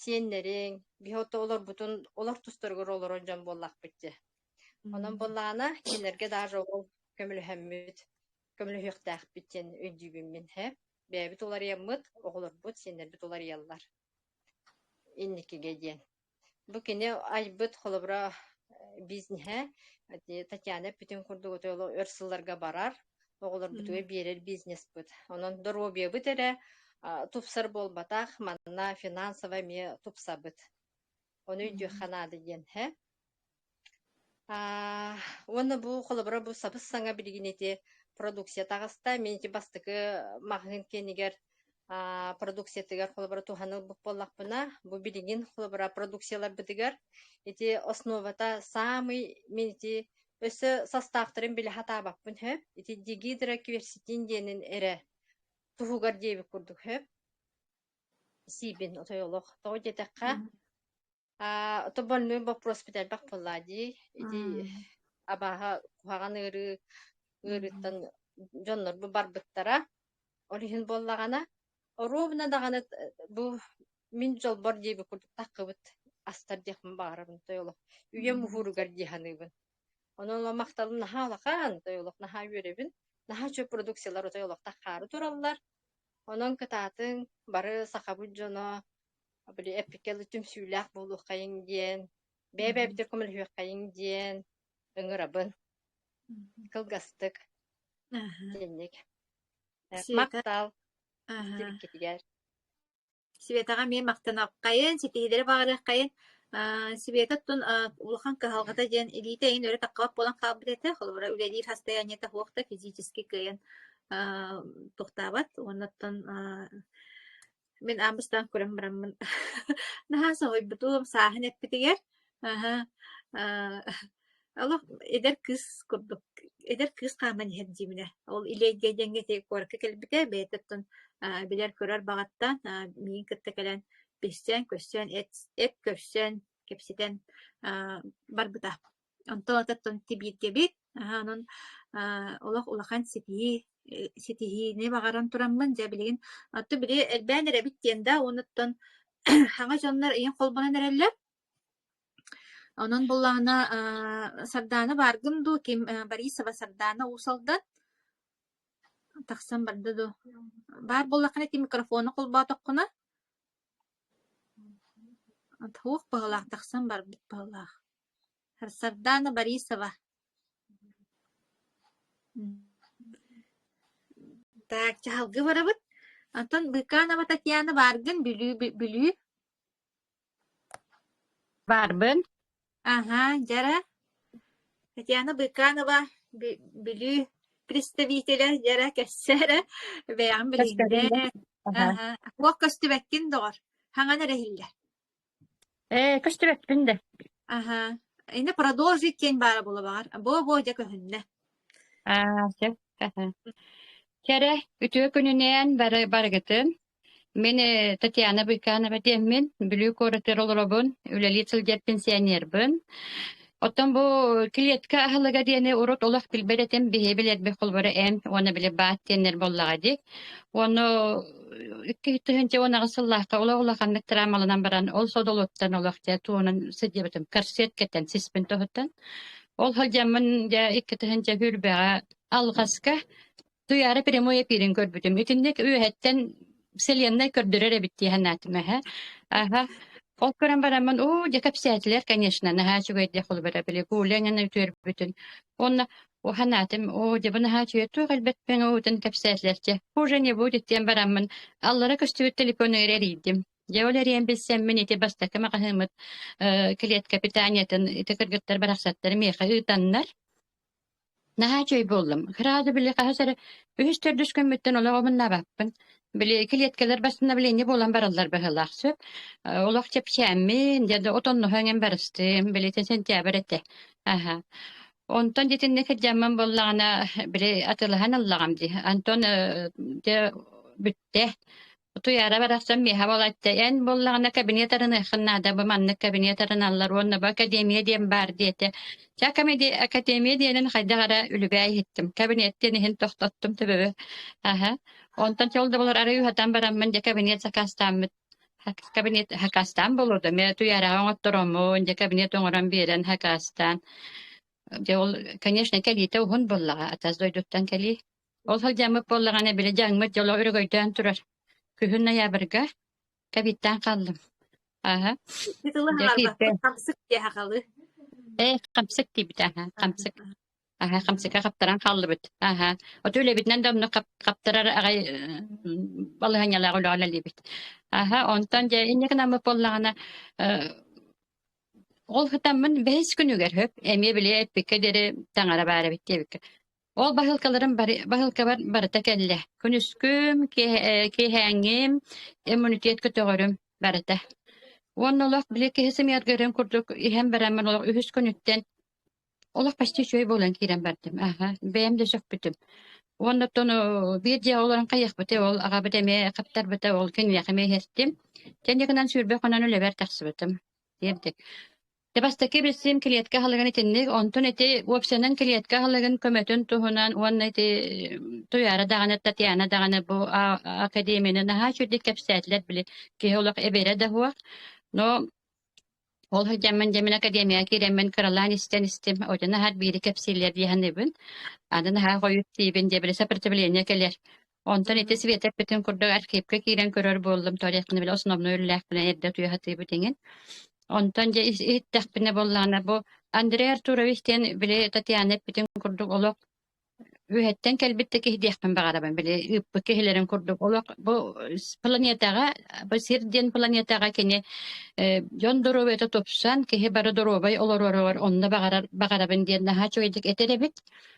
сиэннэриҥ, биһи ото олорбутун олор тустарыгар олорор дьон буоллахпыт дии. Онон буоллаҕына, кинилэргэ даже ол көмөлөһөммүт, көмөлөһүөхтээхпит диэн өйдүүбүн мин һэ. Бэйэбит уларыйаммыт, оҕолорбут, сиэннэрбит уларыйаллар. Инникигэ диэн. Бу кини айбыт холобура бизнеһэ Татьяна эппитин курдук өр сылларга барар, оҕолорбутугар биэрэр бизнеспыт. Онон доруобуйабыт эрэ тупсар буолбатах, манна финансово эмиэ тупсабыт. Ону өйдүөххэ наада диэн һэ. Уонна бу холобура бу сабыс-саҥа билигин ити продукция таҕыста. Мин ити бастакы маҕаһыын киэнигэр продукциятыгар холобура туһанылбыт буоллахпына, бу билигин холобура продукцияларбытыгар ити основата саамай мин ити өссө састааптарын билэ сатаабаппын сөп. Ити дигидрокверситин диэнин эрэ туһугар диэбит курдук сөп. Сиибин отой олох. Тоҕо диэтэххэ, то больной вопрос элбэх буоллаа дии. Ити абааһа куһаҕан ыарыы ыарыыттан дьоннорбут барбыттара. Ол иһин буоллаҕына, оруобуна даҕаны бу мин дьолбор диэбит курдук таххыбыт астар диэхпин баҕарабын той олох. Үйэм уһууругар дии саныыбын. Онон ол махталым наһаа улахан, той олох наһаа үөрэбин. Наһаа үчүгэй продукциялар отой олох таххаары тураллар. Онон кытаатыҥ, бары сахабыт дьоно били эппиккэ түмсүүлээх буолуоххайыҥ диэн, бэйэ-бэйэбитигэр көмөлөһүөххэйиҥ диэн ыҥырабын. Кылгастык итинник. Света Махтал истибиккитигэр. Светаҕа эмиэ махтаныаххайын, ситиһиилэри баҕарыаххайын. Света оттон улахан кыһалҕата диэн илиитэ эйин өрө таххыбат буолан хаалбыт этэ. Холобура, үлэлиир состояниета суох да физически кыайан тохтообот. Уонна оттон мин аан бастаан көрөн бараммын наһаа соһуйбутум, сааһын эппитигэр. Аһа, олох эдэр кыыс курдук, эдэр кыыс хааман иһэр диибинэ. Ол Илиэйгэ диэҥҥэ ити куоракка кэлбитэ, бэйэтэ оттон билэр-көрөр баҕаттан миигин кытта кэлэн билсэн, көрсөн, эт эт көрсөн, кэпсэтэн барбыта. Онтон оттон тибииргэбит, онон олох улахан ситиһии ситиһиини баҕаран тураммын, дьэ билигин оттон били элбээн эрэбит диэн да, уонуттан хаҥа дьоннор ийэн холбонон эрэллэр. Онон буоллаҕына Сардаана бааргын дуу, ким Борисова Сардаана Уус Алдан тахсан барда дуу? Баар буоллаххына ити микрофону холбоотоххуна туох быһыылаах тахсан барбыт быһыылаах. Сардаана Борисова. Так, чаһылгы барабыт. Антон Быканова Татьяна бааргын Бүлүү Бүлүү Баарбын. Аһаа, дьара. Татьяна Быканова Бүлүү представителэ дьара кэссе эрэ бэйэҕин билиһиннэр. Аһа. Аһаа, туох көстүбэккин доҕор, хаҥан эрэ иһиллэр. Ээ, көстүбэппин да. Аһаа, иннэ продолжить диэн баара буола баҕар. Буо-буо дьэ көһүннэ. Аа, сөп. Аһа. Кэрэ, үтүө күнүнээн бары барыгытын. Мин Татьяна Быканова диэммин, Бүлүү куоратыгар олоробун, үлэлии сылдьар пенсионербын. Оттон бу клетка аһылыга диэни урут олох билбэт этим, биһи билэрбит холобура эн уонна били баат диэннэр буоллаҕа дии. Уонна 2018 сыллаахха олох улаханнык травмаланан баран, ол содулуттан олох дьэ туонан сылдьыбытым, корсет кэтэн сиспин тоһуттан. Ол сылдьаммын дьэ 2000 сүүрбэҕэ алҕаска Туйаара прямой эпирин көрбүтүм. Итинник үөһэттэн вселенная көрдөрөр эбит дии санаатым эһэ. Аха. Ол көрөн бараммын, оо, дьэ кэпсээтилэр, конечно, наһаа үчүгэйдик холобура били Гуля эҥин үтүөрбүтүн. Уонна о санаатым, оо, дьэ бу наһаа үчүгэй туох элбэппин уутун кэпсээтилэр дьэ. Хуже не будет диэн бараммын, аллара көстүбүт телефонугар эрийдим. Дьэ ол эрийэн билсэммин ити бастакы маҕаһыыммыт э, клетка питаниетын ити кыргыттар барахсаттар миэхэ ыытаннар, Наһаа үчүгэй буоллум. Сразу били хаһыс эрэ үһүс-төрдүс күммүттэн олох омуннаабаппын. Били килиэткэлэр восстановление буолан бараллар быһыылаах сөп. Олох чэпчээммин, дьэ да отонноһо эҥин барыстым. Били ити сентябрь этэ. Аһа. Онтон дьитиннэ кырдьаммын буоллаҕына, били атыылаһан ыллаҕым дии. Антон дьэ бүттэ. Утуйаара барахсан миэхэ буолааччы, эн буоллаҕына кабинет арыныаххын наада, бу маннык кабинет арыналлар уонна бу академия диэн баар диэтэ. Чэ, академия диэнин хайдах эрэ үлүбээй иһиттим. Кабинет диэн иһин тохтоттум төбөбү. Аһа. Онтон чол да буолар арыы уһатан бараммын дьэ кабинет сакаастааммыт кабинет сакаастаан буолуо да, эмиэ туйаараҕа оҥоттороммун, дьэ кабинет оҥорон биэрэн сакаастаан. Дьэ ол, конечно, кэлиитэ уһун буоллаҕа, атас дойдуттан кэлии. Ол сылдьаммыт буоллаҕына, били дьаҥмыт дьоло өрөгөйдөөн турар. Күһүн ноябрьга ковидтаан хааллым. Аха. Ити тылы Дьэ киирдэ. хаҥарбаппыт хамсык диэ сахалыы. Ээ, хамсык диэбит аха, хамсык. Аха, хамсыкка хаптаран хааллыбыт. Аха. Оту үлэбитинэн да онно хаптарар аҕай балаһыанньалаах үлэҕэ үлэлиибит. Аха, онтон дьэ инньэ гынаммыт буоллаҕына ол сытаммын бэһис күнүгэр хөп эмиэ били эппиккэ диэри таҥара баар эбит диэбиккэ. Ол баһыылкаларым бары баһыылкабар барыта кэллэ. Күнүскүм, киэһээҥҥим, иммунитет көтөҕөрүм барыта. Уонна олох били киһи сымыйаргырын курдук иһэн бараммын олох үһүс күнүттэн олох почти үчүгэй буолан киирэн бардым. Аха, бэйэм да сөхпүтүм. Уонна оттон биир дьиэҕэ олорон хайыахпытый, ол аҕабыт эмиэ хаптарбыта, ол киниэхэ эмиэ иһэртим. Кэнникинэн 20 хонон үлэбэр тахсыбытым. Диэбитик. Дьэ бастакы билсиим клетка аһылыгын итинник, онтон ити уопсайынан клетка аһылыгын көмөтүн туһунан уонна ити Туйаара даҕаны, Татьяна даҕаны бу академияны наһаа үчүгүйдик кэпсээтилэр, били киһи олох эбэрэ да суох. Но ол сылдьаммын дьэ мин академияҕа киирэммин кыралаан истэн истим, оту наһаа биири кэпсииллэр дии саныыбын. Аны наһаа хойут тиийбин дьэ били сопротивление кэлэр. Онтон ити Света эппитин курдук архивка киирэн көрөр буоллум, туалетханы били основной үлэлээхпинэ эрдэ утуйа сатыыбыт иҥин. Онтон дьэ иһиттэхпинэ буоллаҕына бу Андрей Артурович диэн били Татьяна эппитин курдук олох үөһэттэн кэлбит да киһи диэхпин баҕарабын. Били ыыппыт киһилэрин курдук олох бу планетаҕа, бу сир диэн планетаҕа кини дьон доруобуйата тупсан, киһи бары доруобай олороругар онно баҕарар баҕарабын диэн наһаа үчүгэйдик этэр эбит.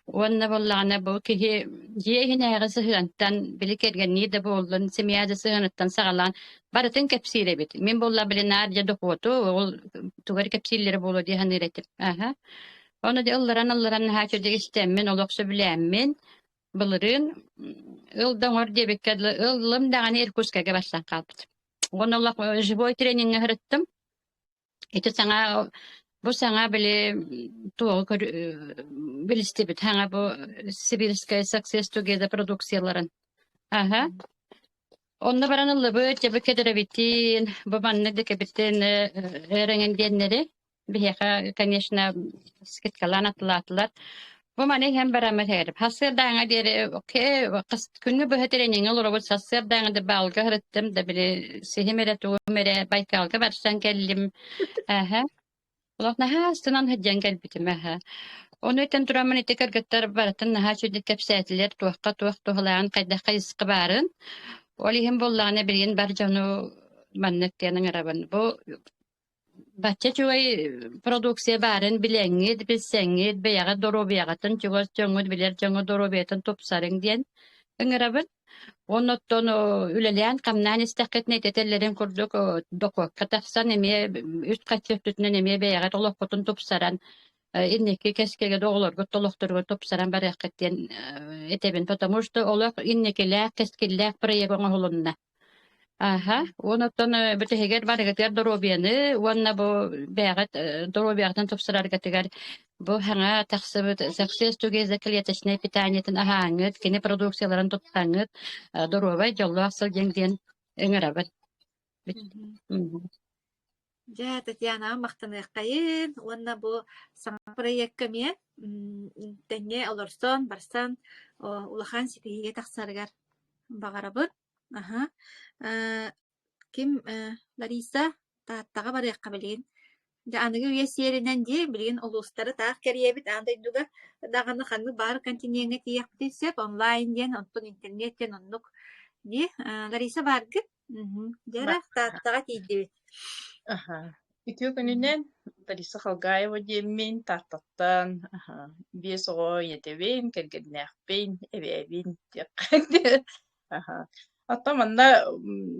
Уонна буоллаҕына бу киһи дьиэ иһинээҕи сыһыантан, били кэргэннии да буоллун, семья да сыһыаныттан саҕалаан барытын кэпсиир эбит. Мин буолла били наар дьэ дохуоту, ол тугу эрэ кэпсииллэрэ буолуо дии саныыр этим. Аһа. Ону дьэ ылларан-ылларан наһаа үчүгэйдик истэммин, олох сөбүлээммин, былырыын ыл да оҥор диэбиккэ дылы ыллым даҕаны Иркутскайга барсан хаалбытым. Уонна олох живой трениҥҥэ сырыттым. Ити саҥа бу саҥа били туоҕу билистибит саҥа бу Сибирская Success Together продукцияларын. Аһа. Онно баран ыллыбыт, дьэ бу кэдэрэбитин, бу маннык да кэбитин эрэҥин диэннэри биһиэхэ, конечно, скидкалаан атылаатылар. Бу маны иһэн бараммыт эһэрим. Сарсыардааҥҥа диэри күнү быһа трениҥҥэ олоробут. Сарсыардааҥҥа да баалга сырыттым да били сиһим эрэ тугум эрэ Байкалга барсан кэллим. Аһа. Олох наһаа астынан сылдьан кэлбитим аһа. Ону этэн тураммын ити кыргыттар барытын наһаа үчүгүйдик кэпсээтилэр, туохха туох туһалааҕын, хайдах хайысха баарын. Ол иһин буоллаҕына билигин бар дьону маннык диэн ыҥырабын. Бу Бачча үчүгэй продукция баарын билэҥҥит, билсэҥҥит, бэйэҕит доруобуйаҕытын чугас дьоҥҥут, билэр дьоҥҥут доруобуйатын тупсарыҥ диэн ыҥырабын. Уонна оттон үлэлээн-хамнаан истэххитинэ ити этэллэрин курдук дохуокка тахсан эмиэ үс-харчы өттүтүнэн эмиэ бэйэҕит олоххутун тупсаран инники кэскилгэ да оҕолоргут да олохторугар тупсаран барыаххыт диэн этэбин. Потому что олох инникилээх, кэскиллээх проект оҥоһулунна. Аһа, уонна оттон бүтэһигэр барыгытыгар доруобуйаны уонна бу бэйэҕит доруобуйаҕытын тупсараргытыгар бу саҥа тахсыбыт Success Together клеточнай питаниетын аһааҥҥыт, кини продукцияларын туттаҥҥыт доруобай, дьоллоох сылдьыҥ диэн ыҥырабыт. Дьэ, Татьянаҕа махтаныаххайын уонна бу саҥа проекка эмиэ тэҥҥэ олорсон, барсан улахан ситиһиигэ тахсарыгар баҕарабыт. Аһа. Э, ким э, Лариса Тааттаҕа барыахха билигин. Дьэ, аныгы үйэ сиэринэн дии, билигин улуустары таах кэрийэбит аан дойдуга даҕаны ханнык баар континеҥҥа тиийиэхпитин сөп онлайн диэн, онтон интернет диэн оннук дии. Э, Лариса бааргын? Дьэ эрэ, Тааттаҕа тиийдибит. Аха. Үтүө күнүнэн Лариса Халгаева диэммин, Тааттаттан аха, 5 оҕо ийэтэбин, кэргэннээхпин, эбээбин диэххэ. Аха. Оттон манна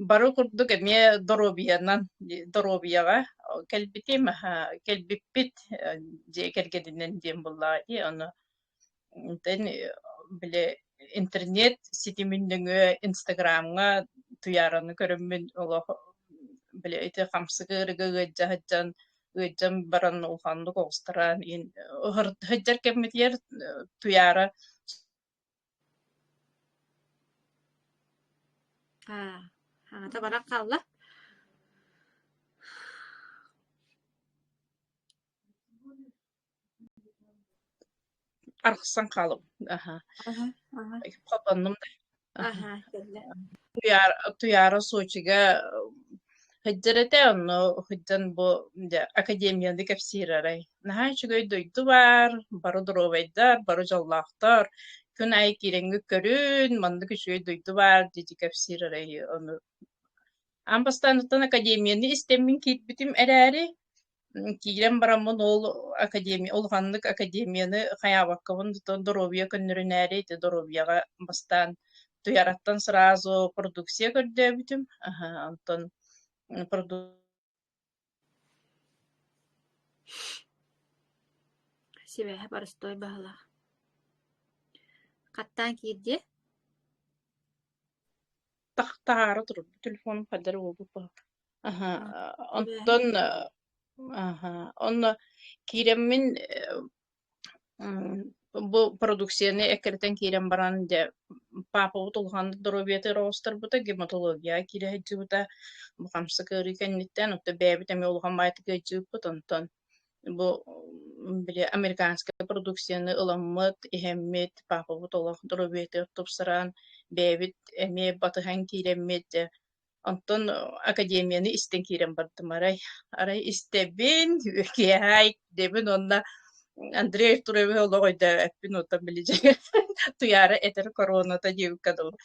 бары курдук эмиэ доруобуйанан доруобуйаҕа кэлбитим, аха, кэлбиппит дьиэ кэргэнинэн диэн буоллаҕа дии, ону Онтон били интернет ситимин нөҥүө Инстаграмҥа Туйаараны көрөммүн олох били ити хамсык ыарыыга ыалдьа сылдьан ыалдьан баран улаханнык оҕустаран сылдьар кэммитигэр Туйаара Аа, аҥата баран хаалла. Арахсан хаалым. Аха. Аха, аха. Хотоннум да. Аха, кэллэ. Туйаара, Туйаара Сочига. Сылдьар этэ, онно сылдьан бу дьэ академияны кэпсиир арай. Наһаа үчүгэй дойду баар, бары доруобайдар, бары дьоллоохтор, күн аайы киирэҥҥит көрүн, маннык үчүгэй дойду баар дии кэпсиир арай ону. Аан бастаан академияны истэммин киирбитим эрээри, киирэн бараммын ол академия улаханнык академияны хайаабаккабын доруобуйа көннөрүнээри ити доруобуйаҕа бастаан Туйараттан сразу продукция көрдөөбүтүм. Аһа, онтон Сибээһэ боростуой баһылаах. Хаттаан киирдиэ? Таһаара турбут телефонум хайдары буолбут Аһа, онтон аһа, онно киирэммин бу продукцияны эккирэтэн киирэн баран дьэ паапабыт улаханнык доруобуйатыгар оҕустарбыта, гематологияҕа киирэ сылдьыбыта. Бу хамсык ыарыы кэнниттэн, оттон бэйэбит эмиэ улахан баайдык ыалдьыбыппыт. Онтон бу били американскай продукцияны ыламмыт, иһэммит, паапабыт олох доруобуйатыгар тупсаран, бэйэбит эмиэ батыһан киирэммит дьэ Онтон академияны истэн киирэн бардым арай. Арай истэбин, киэһэ дэбин уонна Андрей Артуровиһы олох өйдөөбөппүн оттон били дьэ Туйаара этэр короната диэбиккэ дылы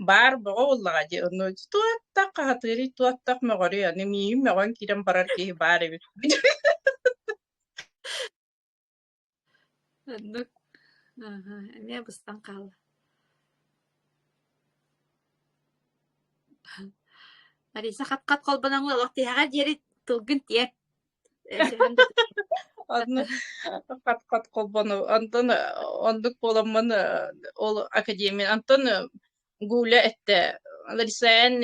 баар бөҕө буоллаҕа дии ону туоттах хаһатыырый туоттах мөҕөрүй аны миигин мөҕөн киирэн барар киһи баар эбит Оннук. Аһа, эмиэ быстан хаалла. Лариса хат-хат холбоноҥҥун олох тиһэҕэр диэри тылгын тиэрт. Э, Онно хат-хат холбону онтон оннук буоламмын ол академия онтон Гуля эттэ Лариса эн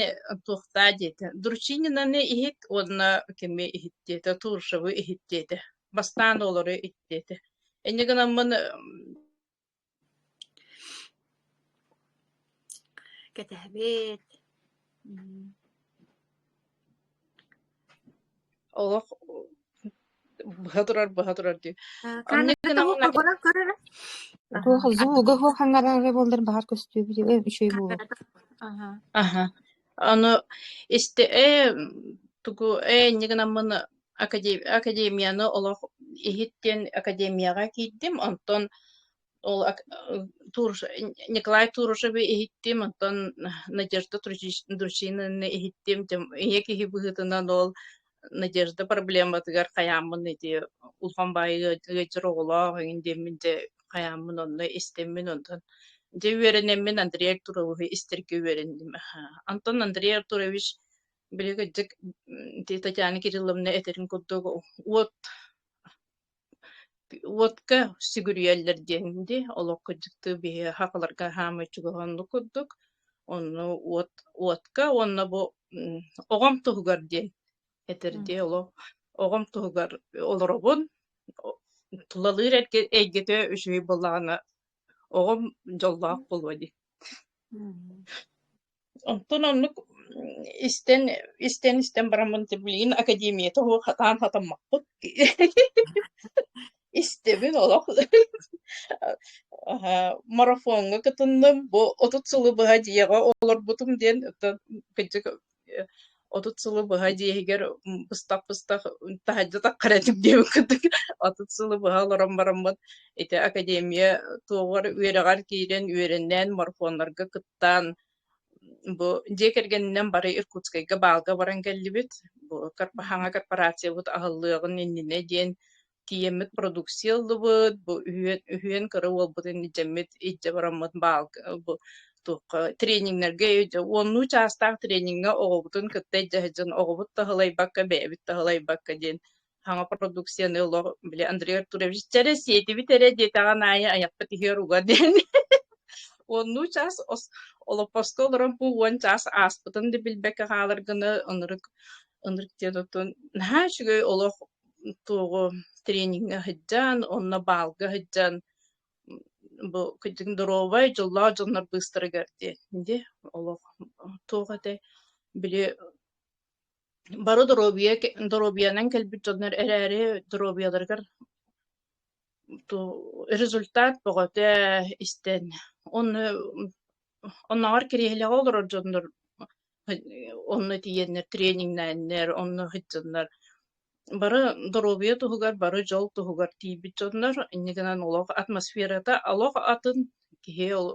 туохтаа диэтэ Дручининаны иһит уонна кими иһит диэтэ Туршевы иһит диэтэ бастаан олору иһит диэтэ инньэ гынаммын Кэтэһэбит. Олох быһа турар, быһа турар дии. Оннук гынан көрөрө. Туох звуга суох хаҥарара буоллар баҕар көстүөбүт үчүгэй буолуо. Аха. Ону истэ ээ тугу ээ инньэ гынаммын академияны олох иһит диэн академияҕа киирдим. Онтон ол Николай Турушевы иһиттим, онтон Надежда Дручинаны иһиттим. Ийэ киһи быһыытынан ол Надежда проблематыгар хайааммын ити улахан баайы ыалдьар оҕолоох эҥин диэммин дьэ хайааммын онно истэммин онтон дьэ үөрэнэммин Андрей Артуровиһы истэргэ үөрэнним. Антон Андрей Артурович били кырдьык Татьяна Кирилловна этэрин курдук уот Уотка сүгүрүйэллэр диэн дии, олох кырдьыктыы биһи сахаларга хаамай чугаһа оннук курдук. Онно уот уотка уонна бу оҕом туһугар диэн этэр дии олох оҕом туһугар олоробун, тулалыыр эйгэтэ үчүгэй буоллаҕына оҕом дьоллоох буолуо дии. Онтон оннук истэн истэн истэн бараммын билигин академията суох хатаан хатаммаппыт истэбин олох марафоҥҥа кытынным бу 30 сылы быһа дьиэҕэ олорбутум диэн кырдьык 30 сылы быһа дьиэ иһигэр быстах-быстах таһырдьа таххар этим диэбит курдук 30 сылы быһа олорон бараммын ити академия туоҕар үөрэҕэр киирэн үөрэнэн марафоннарга кыттан бу дьиэ кэргэнинэн бары Иркутскайга баалга баран кэллибит. Бу хаҥа корпорациябыт аһыллыаҕын иннинэ диэн тиийэммит продукция ыллыбыт, бу үһүөн, үһүөн кыра уолбутун илдьэммит илдьэ бараммыт баалга бу туохха тренингнэргэ уоннуу чаастаах трениҥҥэ оҕобутун кытта илдьэ сылдьан оҕобут да аһылайбакка, бэйэбит да аһылайбакка диэн саҥа продукцияны олох били Андрей Артурович чэрэ сиэтибит эрэ диэтэҕин аайы айахпыт иһиэр уга диэн уоннуу чаас олоппоско олорон бу уон чаас ааспытын да билбэккэ хаалар гына ынырык ынырык диэн оттон наһаа үчүгэй олох туоҕу трениҥҥэ сылдьан, онно баалга сылдьан бу кырдьык доруобай, дьоллоох дьоннор быыстарыгар диэн дии олох туох этэй били бары доруобуйа доруобуйанан кэлбит дьоннор эрээри доруобуйаларыгар результат бөҕөтө истэн онно оннооҕор кириэһилэҕэ олорор дьоннор Онно тиийэннэр трениҥнээннэр, онно сылдьаннар бары доруобуйа туһугар, бары дьол туһугар тиийбит дьоннор, инньэ гынан олох атмосферата олох атын, киһи ол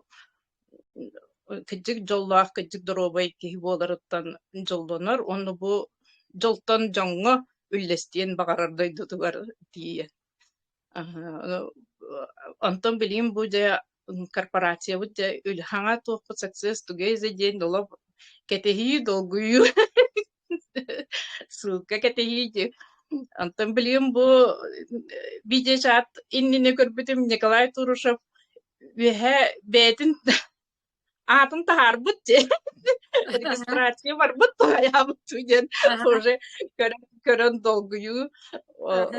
кырдьык дьоллоох, кырдьык доруобай киһи буоларыттан дьоллонор уонна бу дьолтон дьоҥҥо үллэстиэн баҕарар дойдутугар тиийэн. Онтон билигин бу дьэ корпорациябыт дьэ хаҥа туохпут success together диэн олох кэтэһии, долгуйуу, ссылка кэтэһии дии. Онтон билигин бу видеочат иннинэ көрбүтүм Николай Турушев үөһэ бэйэтин аатын таһаарбыт дии. Регистрация барбыт туһайаабыт диэн уже көрөн, көрөн долгуйуу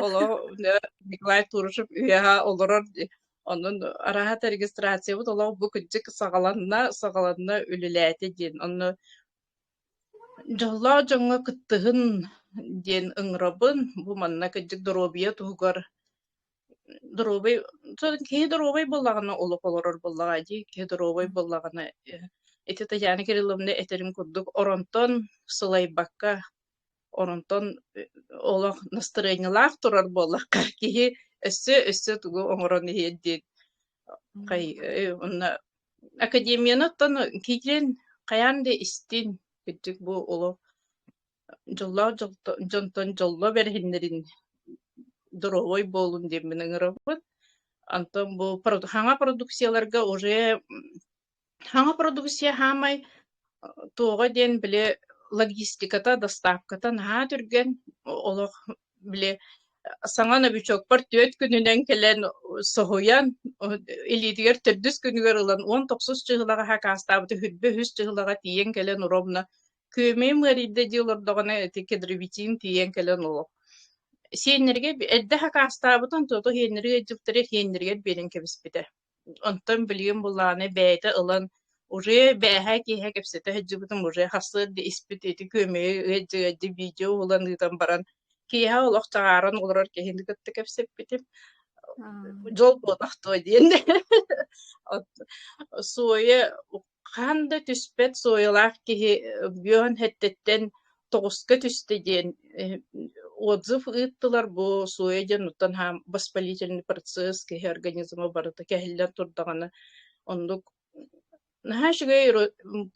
олох Николай Турушев үөһэ олорор дии. Онон араһата регистрациябыт олох бу кырдьык саҕаланна, саҕаланна үлэлээтэ диэн. Онно дьоллоох дьоҥҥо кыттыһын диэн ыҥырабын. Бу манна кырдьык доруобуйа туһугар доруобай киһи доруобай буоллаҕына олох олорор буоллаҕа дии. Киһи доруобай буоллаҕына ити Татьяна Кирилловна этэрин курдук оронтон сылайбакка, оронтон олох настырыанньалаах турар буоллахха киһи өссө өссө тугу оҥорон иһиэ диэн онно академияны оттон киирэн хайаан да истин кырдьык бу олох Дьоллоох дьонтон дьолло бэриһиннэрин доруобай буолун диэммин ыҥырабын. Онтон бу хаҥа продукцияларга уже хаҥа продукция хаамай туоҕа диэн били логистиката, доставката наһаа түргэн олох били саҥа новичокпар түөрт күнүнэн кэлэн соһуйан илиитигэр төрдүс күнүгэр ылан 19 чыһылаҕа хакаастаабыта хүрбэ үһүс чыһылаҕа тиийэн кэлэн ровно Күөмэйим ыарыйда дии олордоҕуна ити кедровитин тиийэн кэлэн олох сиэннэргэ эрдэ хакаастаабытын тото сиэннэригэр ыалдьыбыттара сиэннэригэр биэрэн кэбиспитэ. Онтон билигин буллаҕына бэйэтэ ылан уже бээһээ киэһэ кэпсэтэ сылдьыбытым уже сарсыарда испит ити күөмэйи ыалдьа-ыалдьа видео уһулан ыытан баран киэһэ олох чаҕааран олорор киһини кытта кэпсэппитим. Дьол буолбатах дуо диэн. Суойа Хаһан да түспэт суойалаах киһи бүөн сэттиттэн тоҕуска түстэ диэн отзыв ыыттылар. Бу суойа диэн оттон воспалительный процесс киһи организма барыта кэһиллэн турдаҕына оннук наһаа үчүгэй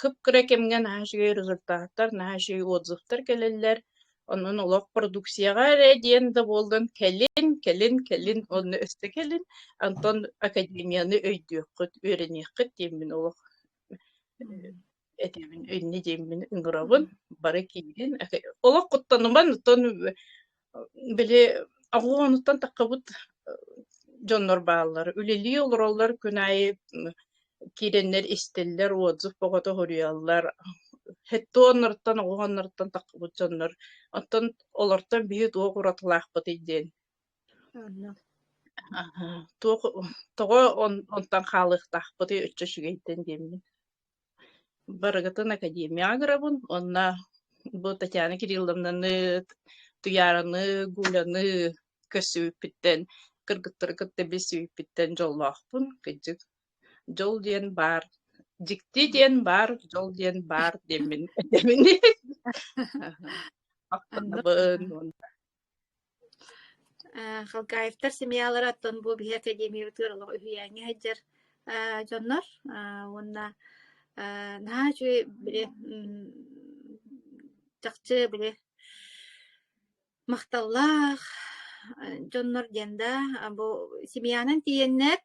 кып-кыра кэмҥэ наһаа үчүгэй результаттар, наһаа үчүгэй отзывтар кэлэллэр. Онон олох продукцияҕа эрэ диэн да буоллун кэлин, кэлин, кэлин уонна өссө кэлин. Онтон академияны өйдүөххүт, үөрэниэххит диэммин олох этэбин, инньэ диэммин ыҥырабын. Бары киирин. Олох куттаныман, оттон били оҕоҕунуттан таххыбыт дьоннор бааллар. Үлэлии олороллор күн аайы киирэннэр истэллэр, отзыв бөҕөтө суруйаллар. Хеттуоннартан, оҕоһоннортон таххыбыт дьоннор. Оттон олортон биһи туох уратылаахпытый диэн. Туох тоҕо онтон хаалыахтаахпытый өччө үчүгэйтэн диэммин. Барыгытын академияҕа ыҥырабын уонна бу Татьяна Кирилловнаны, Туйаараны, Гуляны көрсүбүппүттэн, кыргыттары кытта билсибиппиттэн дьоллоохпун. Кырдьык, дьол диэн баар, дьикти диэн баар, дьол диэн баар диэммин этэбин. Махтанабын уонна Халгаевтар семьялара оттон бу биһи академиябытыгар олох үһүйээҥҥэ сылдьар дьоннор уонна наһаа үчүгэй били чахчы били махталлаах дьоннор диэн да бу семьянан тиийэннэр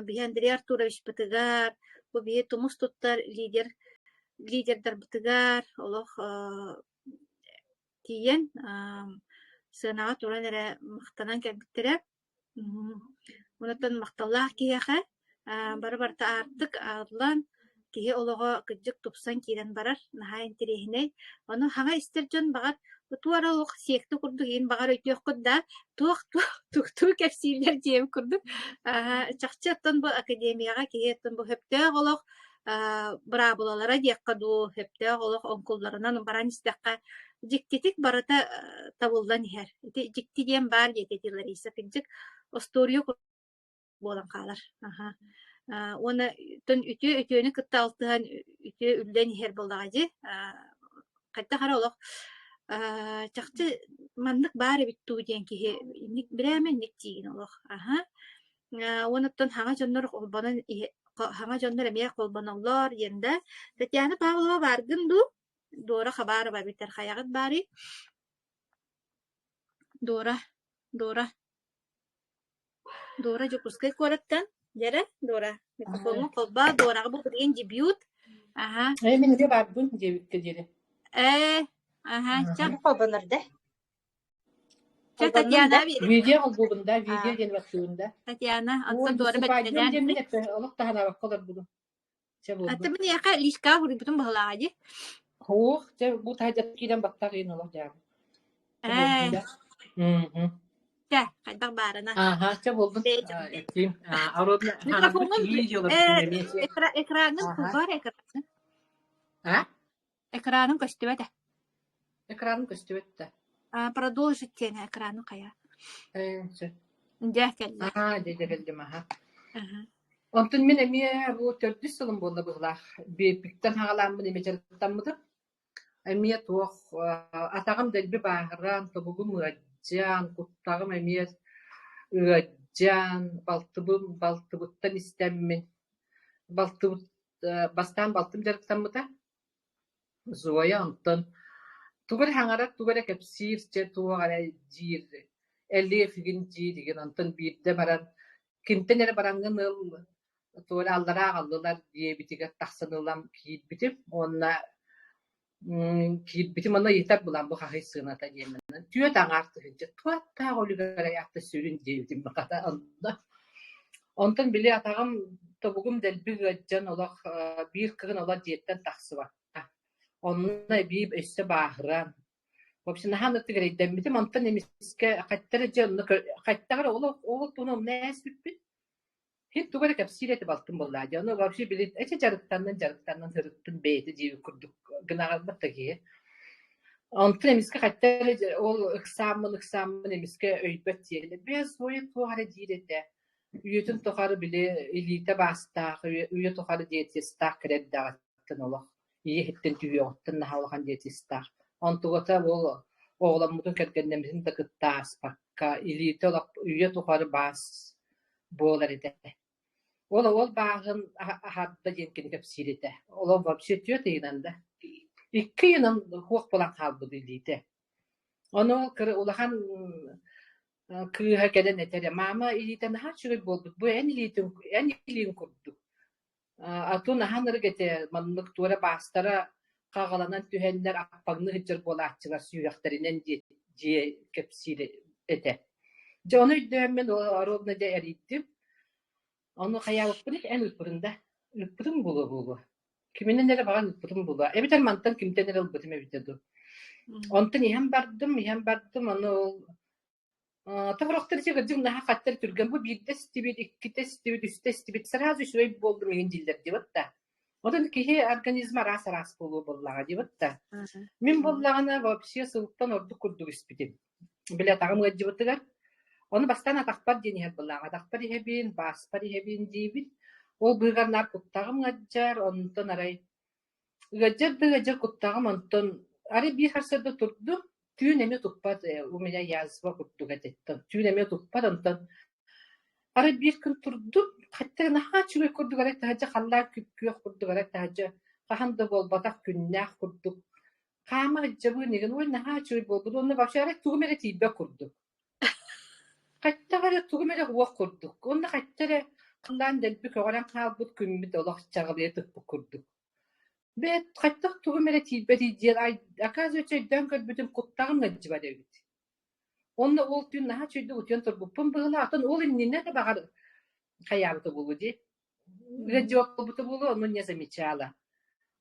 биһи Андрей Артуровичпытыгар бу биһи тумус туттар лидер лидердарбытыгар олох Тиийэн, сыанаҕа туран эрэ махтанан кэлбиттэрэ. Онтон махталлаах киһиэхэ бары барыта аартык ааллан, киһи олоҕо кырдьык тупсан киирэн барар, наһаа интэриэһинэй. Ону хаҥа истэр дьон баҕар туора олох сиэкти курдук иһин баҕар өйдүөххүт да, туох-туох тугу кэпсииллэр диэбит курдук. Чахчы оттон бу академияҕа киһи оттон бу сөптөөх олох быраабылалара диэххэ дуу, сөптөөх олох оҥкулларынан баран истэххэ, дьиктитик барыта табыллан иһэр. Ити дьикти диэн баар диэтэ ити Лариса кырдьык остуоруйа буолан хаалар. Аха. Уонна үтүө үтүөнү кытта алтыһан үтүө үллэн иһэр буоллаҕа дии. Хайдах эрэ олох чахчы маннык баар эбит дуу диэн киһи инник бирээмэ инник диигин олох. Аһа. Уонуттан хаҥа дьоннор холбонон хаҥа дьоннор эмиэ холбоноллор диэн да. Татьяна Павлова бааргын дуу? Дора Хабарова эбитэр хайаҕыт баарый? Дора, Дора. Дора Дьокуускай куораттан. Дьэрэ, Дора. Микрофоҥҥун холбоо, Дораҕа бу билигин дебют. Аһа. Ээ, мин эмиэ баарбын диэбиккэ диэри. Ээ, аһа, чэ. Холбонор да? Чэ, Татьяна Видео холбуубун да, видео диэн баттыыбын да. Татьяна, онтон Дора бэттэнэн. диэммин эппэ, олох таһанаабакка олорбутум. Чэ буолбут. Аты миэхэ лишка суруйбутум быһылааҕа дии. Һуох, чэ бу таһырдьа киирэн баттах иин олох дьаабы. Ээ. Чэ, хайдах баарына. Ааха, чэ буолбут. Этим. Ородна Микрофоҥҥун экраҥҥын кулбар экраны. А? Экраным көстүбэт ээ. Экраным көстүбэт да. А, продолжить диэн экраны хайа. Э, сөп. Дьэ, кэллэ. Аа, дьэ, дьэ, кэллим, аха. Онтон мин эмиэ бу төрдүс сылым буолла быһыылаах. Биэппиттэн хаҕалааммын эмиэ дьарыктаммытым. Эмиэ туох атаҕым дэлби бааһыран, тобугум ыалдьан, куттаҕым эмиэ ыалдьан, балтыбым балтыбыттан истэммин, балтыбыт бастаан балтым дьарыктаммыта. Зоя онтон тугу эрэ саҥарар, тугу эрэ кэпсиир, чэ туох эрэ диир, элиэф игин диир игин, онтон биирдэ баран кимтэн эрэ бараҥҥын ыл, тугу эрэ аллараа аҕаллылар диэбитигэр тахсан ылан киирбитим уонна киирбитим уонна ыйытар булан бу хаһый сыаната диэммин түөрт аҥаар тыһыынча туоттаах үлүгэр айаахта сүрүн диэбитим хата онно. Онтон били атаҕым тобугум дэлби ыалдьан олох биир кыһын олох дьиэттэн тахсыбакка онно эбии өссө бааһыран в общем наһаа ынырык эрэйдэммитим онтон эмискэ хаттар дьэ онно хаттаҕар эрэ ол ол туһунан умна ээспиппит Һин тугу эрэ кэпсиир этэ балтым буоллаа дии. Ону вообще били эчи дьарыктаннын дьарыктаннын сырыттын бэйэтэ диэбит курдук гынаҕарбат да киһи. Онтон эмискэ хатта эрэ ол ыксааммын ыксааммын эмискэ өйбөт диэлэ. Бээ Зоя туох эрэ диир этэ. Үйэтин тухары били илиитэ баастаах, үйэ тухары диетистаах кэрэ эрдэҕиттэн олох ийэ иһиттэн түһүөҕүттэн наһаа улахан диетистаах. Онтугата ол оҕоломмутун кэргэннэммитин да кытта ааспакка илиитэ олох үйэ тухары баас буолар этэ. Ол ол бааҕын аһарда диэн кини кэпсиир этэ. Ол вообще түөрт ыйынан да. Икки ыйынан хуох буолан хаалбыт илиитэ. Ону ол кыра улахан кыыһа кэлэн этэрэ, «Мама илиитэ наһаа үчүгэй буолбут, бу эн илиитин эн илииҥ курдук. Атын аһан ырык этэ, маннык туора баастара хаҕаланан түһэннэр аппаҥныы сылдьар буолааччылар сүһүөхтэринэн диэ дьиэ кэпсиир этэ. Дьэ ону өйдөөммүн ровно дьэ эрийдим. Ону хайаабыппын эн ыыппытыҥ да? Ыыппытым буолуо буолуо. Киминэн эрэ баҕан ыыппытым буолуо. Эбэтэр мантан кимтэн эрэ ылбытым эбитэ дуу. Онтон иһэн бардым, иһэн бардым, ону ол Тоһорохтор ити кырдьык наһаа хаттар түргэн бу биирдэ истибит, иккитэ истибит, үстэ истибит сразу үчүгэй буоллум игин дииллэр диэбит да. Онон киһи организма араас-араас буолуо буоллаҕа диэбит да. Мин буоллаҕына вообще сылтан ордук курдук испитим. Били атаҕым ыалдьыбытыгар. Ону бастаан атахпар диэн иһэр буоллаҕа. Атахпар иһэбин, бааспар иһэбин диибин. Ол быыһыгар наар куттаҕым ыалдьар, онтон арай Ыалдьар да ыалдьар куттаҕым онтон арай биир сарсыарда турдум, түүн эмиэ туппат у меня язва курдук этиттэн түүн эмиэ туппат онтон арай биир күн турдум, хатта наһаа үчүгэй курдук арай таһырдьа халлаан күп-күөх курдук арай таһырдьа хаһан да буолбатах күннээх курдук хаама сылдьабын игин ой наһаа үчүгэй буолбут уонна вообще арай тугум эрэ тиийбэт курдук. Хаттах эрэ тугум эрэ уох курдук уонна хатта эрэ халлаан дэлби көҕөрөн хаалбыт күммүт олох чаҕылыйа тыкпыт курдук. Бэт хайдах тугум эрэ тиийбэтий диэн оказывается өйдөөн көрбүтүм куттаҕым ыалдьыбат эбит. Уонна ол түүн наһаа үчүгэйдик утуйан турбуппун быһыылаах, оттон ол иннинэ да баҕар хайаабыта буолуо дии. Ыалдьыбат буолбута буолуо, ону не замечала.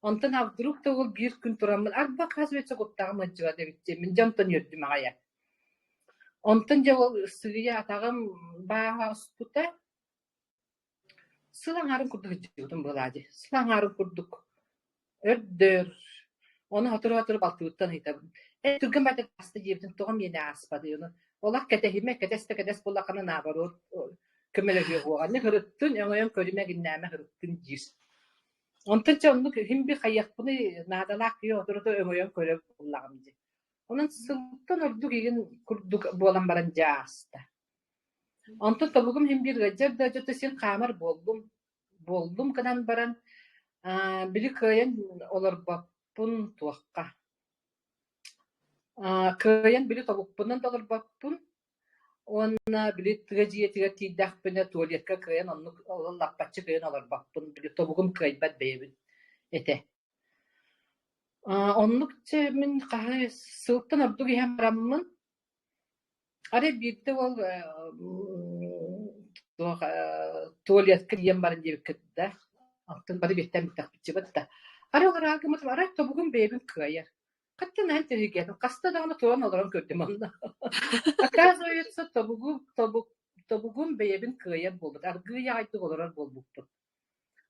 Онтон а вдруг да ол биир күн тураммын арба оказывается куттаҕым ыалдьыбат эбит диэммин дьэ онтон үөрдүм аҕайа. Онтон дьэ ол сыыйа атаҕым бааһа оспута Сыл аҥаарын курдук сылдьыбытым буолаа дии. Сыл аҥаарын курдук өрдөр. Ону сотору-сотору балтыбыттан ыйытабын: «Ээ, түргэн баҕайытык ааста диэбитин тоҕо миэнэ ааспатый ону? Олох кэтэһимэ, кэтэс да кэтэс буоллаххына наоборот көмөлөһүө буоҕа. Аны һырыттын, өҥөйөн көрүмэ, гиннээмэ һырыттын» диир. Онтон чэ оннук иһин би хайыахпыный наадалаах киһи соторута өҥөйөн көрөр буоллаҕым дии. Онон сылтан ордук игин курдук буолан баран дьэ ааста. Онтон тобугум иһин биир ыалдьар да дьото син хаамар буоллум. Буоллум гынан баран аа, били кыайан олорбоппун туохха. Аа, кыайан били тобукпунан да олорбоппун уонна били тыа дьиэтигэр тиийдэхпинэ туалекка кыайан оннук лаппаччы кыайан олорбоппун, били тобугум кыайбат бэйэбин этэ. Аа, оннук чэ мин хаһы сылтан ордук иһэн бараммын, арай биирдэ ол туох туалетка тиийэн баран диэбиккит да, оттон бары бииртэн бүттэхпит да. Арай ол араагыммыт арай тобугум бэйэбин кыайар. Хаттан аһан тэрийгээтим, хаста даҕаны туран олорон көрдүм онно. Оказывается, тобугум, тобук, тобугум бэйэбин кыайар буолбут, аргыый аҕайдык олорор буолбуппун.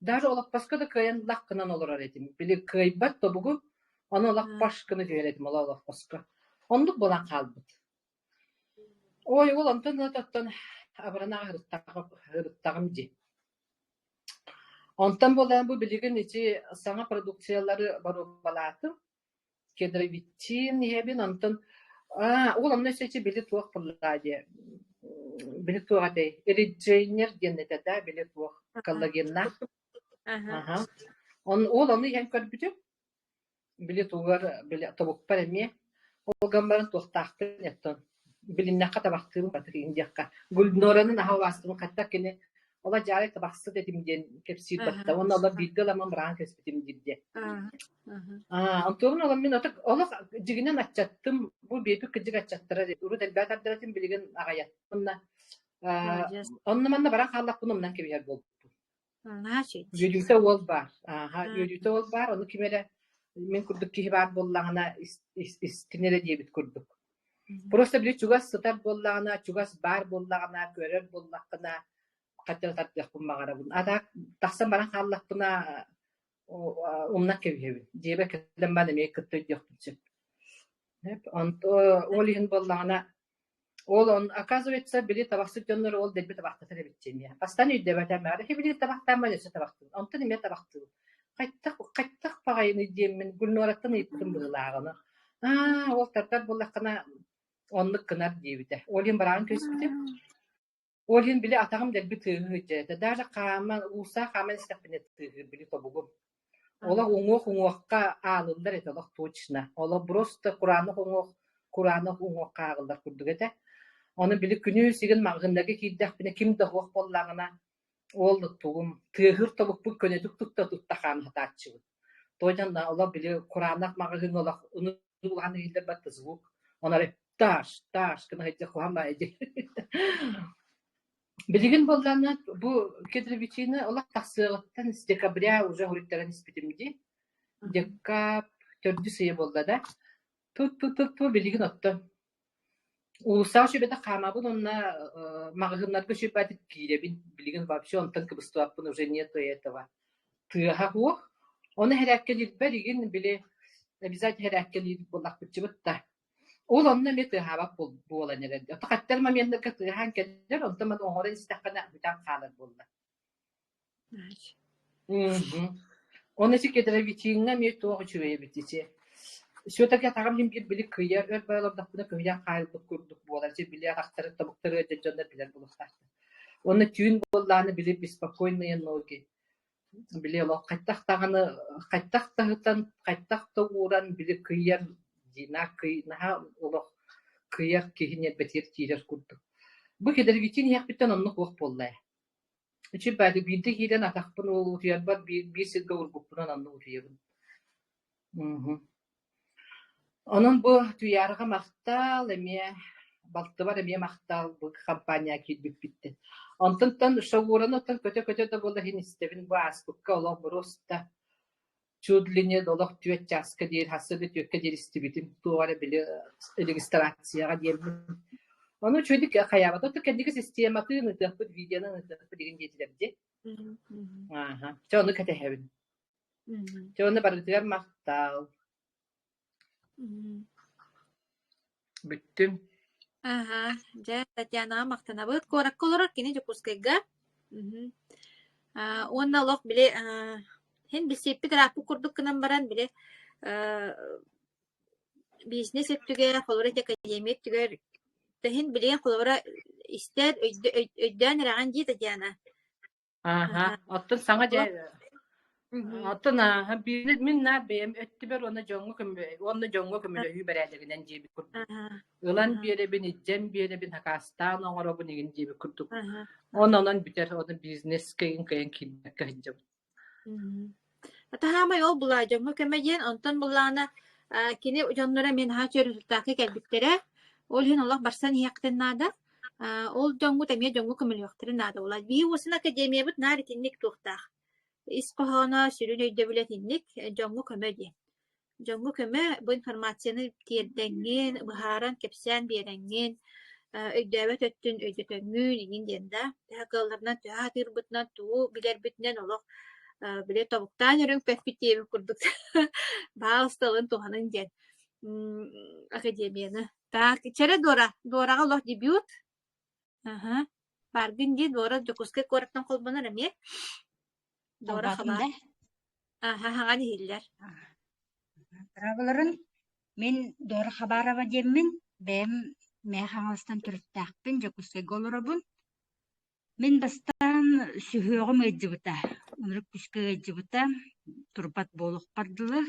Даже олоппоско да кыайан лах гынан олорор этим. Били кыайбат тобугум, ону олох паш гына түһэр этим ол олоппоско. Оннук буолан хаалбыт. Ой, ол онтон оттон абырана ырыттаҕым дии. Онтон буолан бу билигин ити саҥа продукциялары боруобалаатым. Кедровиттиин иһэбин, онтон аа, ол онно өссө ити били туох буоллаҕа диэ, били туох этэй, Реджейнер диэн этэ да, били туох коллагеннаах. Аха. Он, ол ону иһэн көрбүтүм. Били тугар, били тобукпар эмиэ. Ол гынан баран туохтаахпын оттон билиннэххэ табахтыыбын батык иһин диэххэ. Гульнораны наһаа убаастыыбын, хаттак кини ола дьаарай табахсыт этим диэн кэпсиир батта. Уонна ола бииргэ ыламмын быраҕан кэспитим диир диэн. Аа, онтуобун олом мин оток олох дьигинэн аччаттым. Бу биэпик кыдьык аччаттара урут элбээх тардыратым билигин аҕайаттым. Молодец. Онно манна баран хааллахпын умнан кэбиһэр буолбуппун. Значит. Үөрүүтэ уол баар. Ааһа, үөрүүтэ уол баар. Ону ким эрэ мин курдук киһи баар буоллаҕына истин эрэ диэбит курдук. Просто били чугас сытар буоллаҕына, чугас баар буоллаҕына, көрөр буоллаххына, хаттары тардыахпын баҕарабын. А так тахсан баран хааллахпына умнан кэбиһэбин. Дьиэбэр кэлэн баран эмиэ кытта өйдүөхпүн сөп. Онто ол иһин буоллаҕына Ол он, оказывается, били табахсыт дьоннор ол дэлби табахтатар эбит эмиэ. Бастаан өйдөөбөтөм, арай били табахтааммын өссө табахтыыбын. Онтон эмиэ табахтыыбын. Хайтах, хайтах баҕайыный диэммин Гульнораттан ыйыппытым быһыылааҕына. Аа, ол тардар буоллаххына оннук гынар диэбитэ. Ол иһин бараан кэбиспитим. Ол иһин били атаҕым дэлби тыаһыы сылдьар этэ. Даже хааман, уулусса хааман истэхпинэ тыаһыыр били тобугум. Олох уҥуох уҥуохха аалыллар этэ, олох точно. Олох просто кураанах уҥуох, кураанах уҥуохха ааҕыллар курдук этэ. Ону били күнүс игин маҕаһыыннарга киирдэхпинэ ким да суох буоллаҕына, ол тугум тыаһыыр тобукпун көнөтүк тутта-тутта хаамсатааччыбын. Тоҕо олох били кураанах маҕаһыын олох улахан иһиллэр батта звук. Онон таш, таш гына сылдьар куһаҕан баҕайы дии. Билигин буоллаҕына бу кедровичины олох тахсыаҕыттан с декабря уже суруйтаран испитим дии. Декаб төрдүс ыйа буолла да. Ту-ту-ту-ту билигин оттон уулуссаҕа үчүгэйдик хаамабын уонна маҕаһыыннарга үчүгэйдик киирэбин. Билигин вообще онтон кыбыстыбаппын уже нету этого. Тыаһа суох. Ону эрээккэлиирбэр игин били обязательно эрээккэлиир буоллахпытчыбыт да. Ол онно эмиэ тыаһаабат буолан эрэр. Ото хаттар моменнарга тыаһаан кэллэр, онтон маны оҥорон истэххинэ бүтэн хаалар буолла. Мгм. Оны ити кедровичиҥҥа эмиэ туох үчүгэй эбит ити. Все-таки атаҕым иһин биир били кыйар өр бара олордохпуна кыһыйан хаалбыт курдук буолар. Ити били атахтары тобуктары ыалдьар дьоннор билэр буолуохтаахтар. Уонна түүн буоллаҕына били беспокойные ноги. Били олох хайтах даҕаны хайтах да ыһытан, хайтах да ууран били кыйар дии кый наһаа олох кыйар киһи ньиэрбэтигэр киирэр курдук. Бу кедровичин иһиэхпиттэн оннук уох буолла ээ. Үчүгэй баҕайы биирдэ киирэн атахпын утуйарбар биир, биир сиргэ уурбуппунан онно утуйабын. Мгм. Онон бу Туйаарга махтал эмиэ, балтыбар эмиэ махтал бу компанияҕа киирбиппиттэн. Онтон шагураны оттон көтө-көтө да буола иһин истэбин бу ааспыкка олох боруоста чуть ли не олох түөрт чааска диэри, сарсыарда түөркэ диэри истибитим. Туох эрэ били регистрацияҕа диэммин. Ону үчүгэйдик хайаабата. Оттон кэнники систематын ыытыахпыт, видеоны ыытыахпыт игин диэтилэр дии. Ааһа. Чэ, ону кэтэһэбин. Чэ, уонна барытыгар махтал. Бүттүм. Аһа, дьэ, Татьянаҕа махтанабыт. Куоракка олорор кини Дьокуускайга. Мгм. Аа, уонна олох били аа, Һин билсиэппит ырааппыт курдук гынан баран, били э, бизнес өттүгэр, холобура ити академия өттүгэр иһин билигин холобура истэр, өйдөөн эрэҕин дии Татьяна. Ааһа, оттон саҥа дьэ оттон ааһа мин наар бэйэм өттүбэр уонна дьоҥҥо уонна дьоҥҥо көмөлөһүү бэрээдэгинэн диэбит курдук. Ылан биэрэбин, илдьэн биэрэбин, хакаастаан оҥоробун игин диэбит курдук. Онон бүтэр, оны бизнескэ игин кыайан киирбэккэ сылдьабын. Таһаамай ол булаа дьоҥҥо көмө диэн, онтон буллаҕына кини дьонноро мин наһаа результакка кэлбиттэрэ. Ол иһин олох барсан иһиэхтин наада. Ол дьоҥҥут эмиэ дьоҥҥо көмөлөһүөхтэрин наада буолар. Биһи уосын академиябыт наар итинник туохтаах. Ис хоһооно, сүрүн өйдөбүлэ итинник, дьоҥҥо көмө диэн. Дьоҥҥо көмө бу информацияны тиэрдэҥҥин, быһааран, кэпсээн биэрэҥҥин, өйдөөбөт өттүн өйдөтөҥҥүн иҥин диэн да, төһө кыалларынан, төһө сатыырбытынан, тугу билэрбитинэн олох били тобуктаан өрүҥпэппит диэбит курдук баал ысталын туһанын диэн академияны. Так, чэрэ Дора, Дораҕа олох дебют. Аһа. Бааргын дии, Дора Дьокуускай куораттан холбонор эмиэ. Дора Холбоотум хабаар. да? Аһа, хаҥан иһиллэр. Дорооболорун, мин Дора Хабарова диэммин, бэйэм Мэйэ Хаҥаластан төрүттээхпин, Дьокуускайга олоробун. Мин бастаан сүһүөҕүм ыалдьыбыта, ынырык күүскэ ыалдьыбыта, турбат буолуохпар дылы.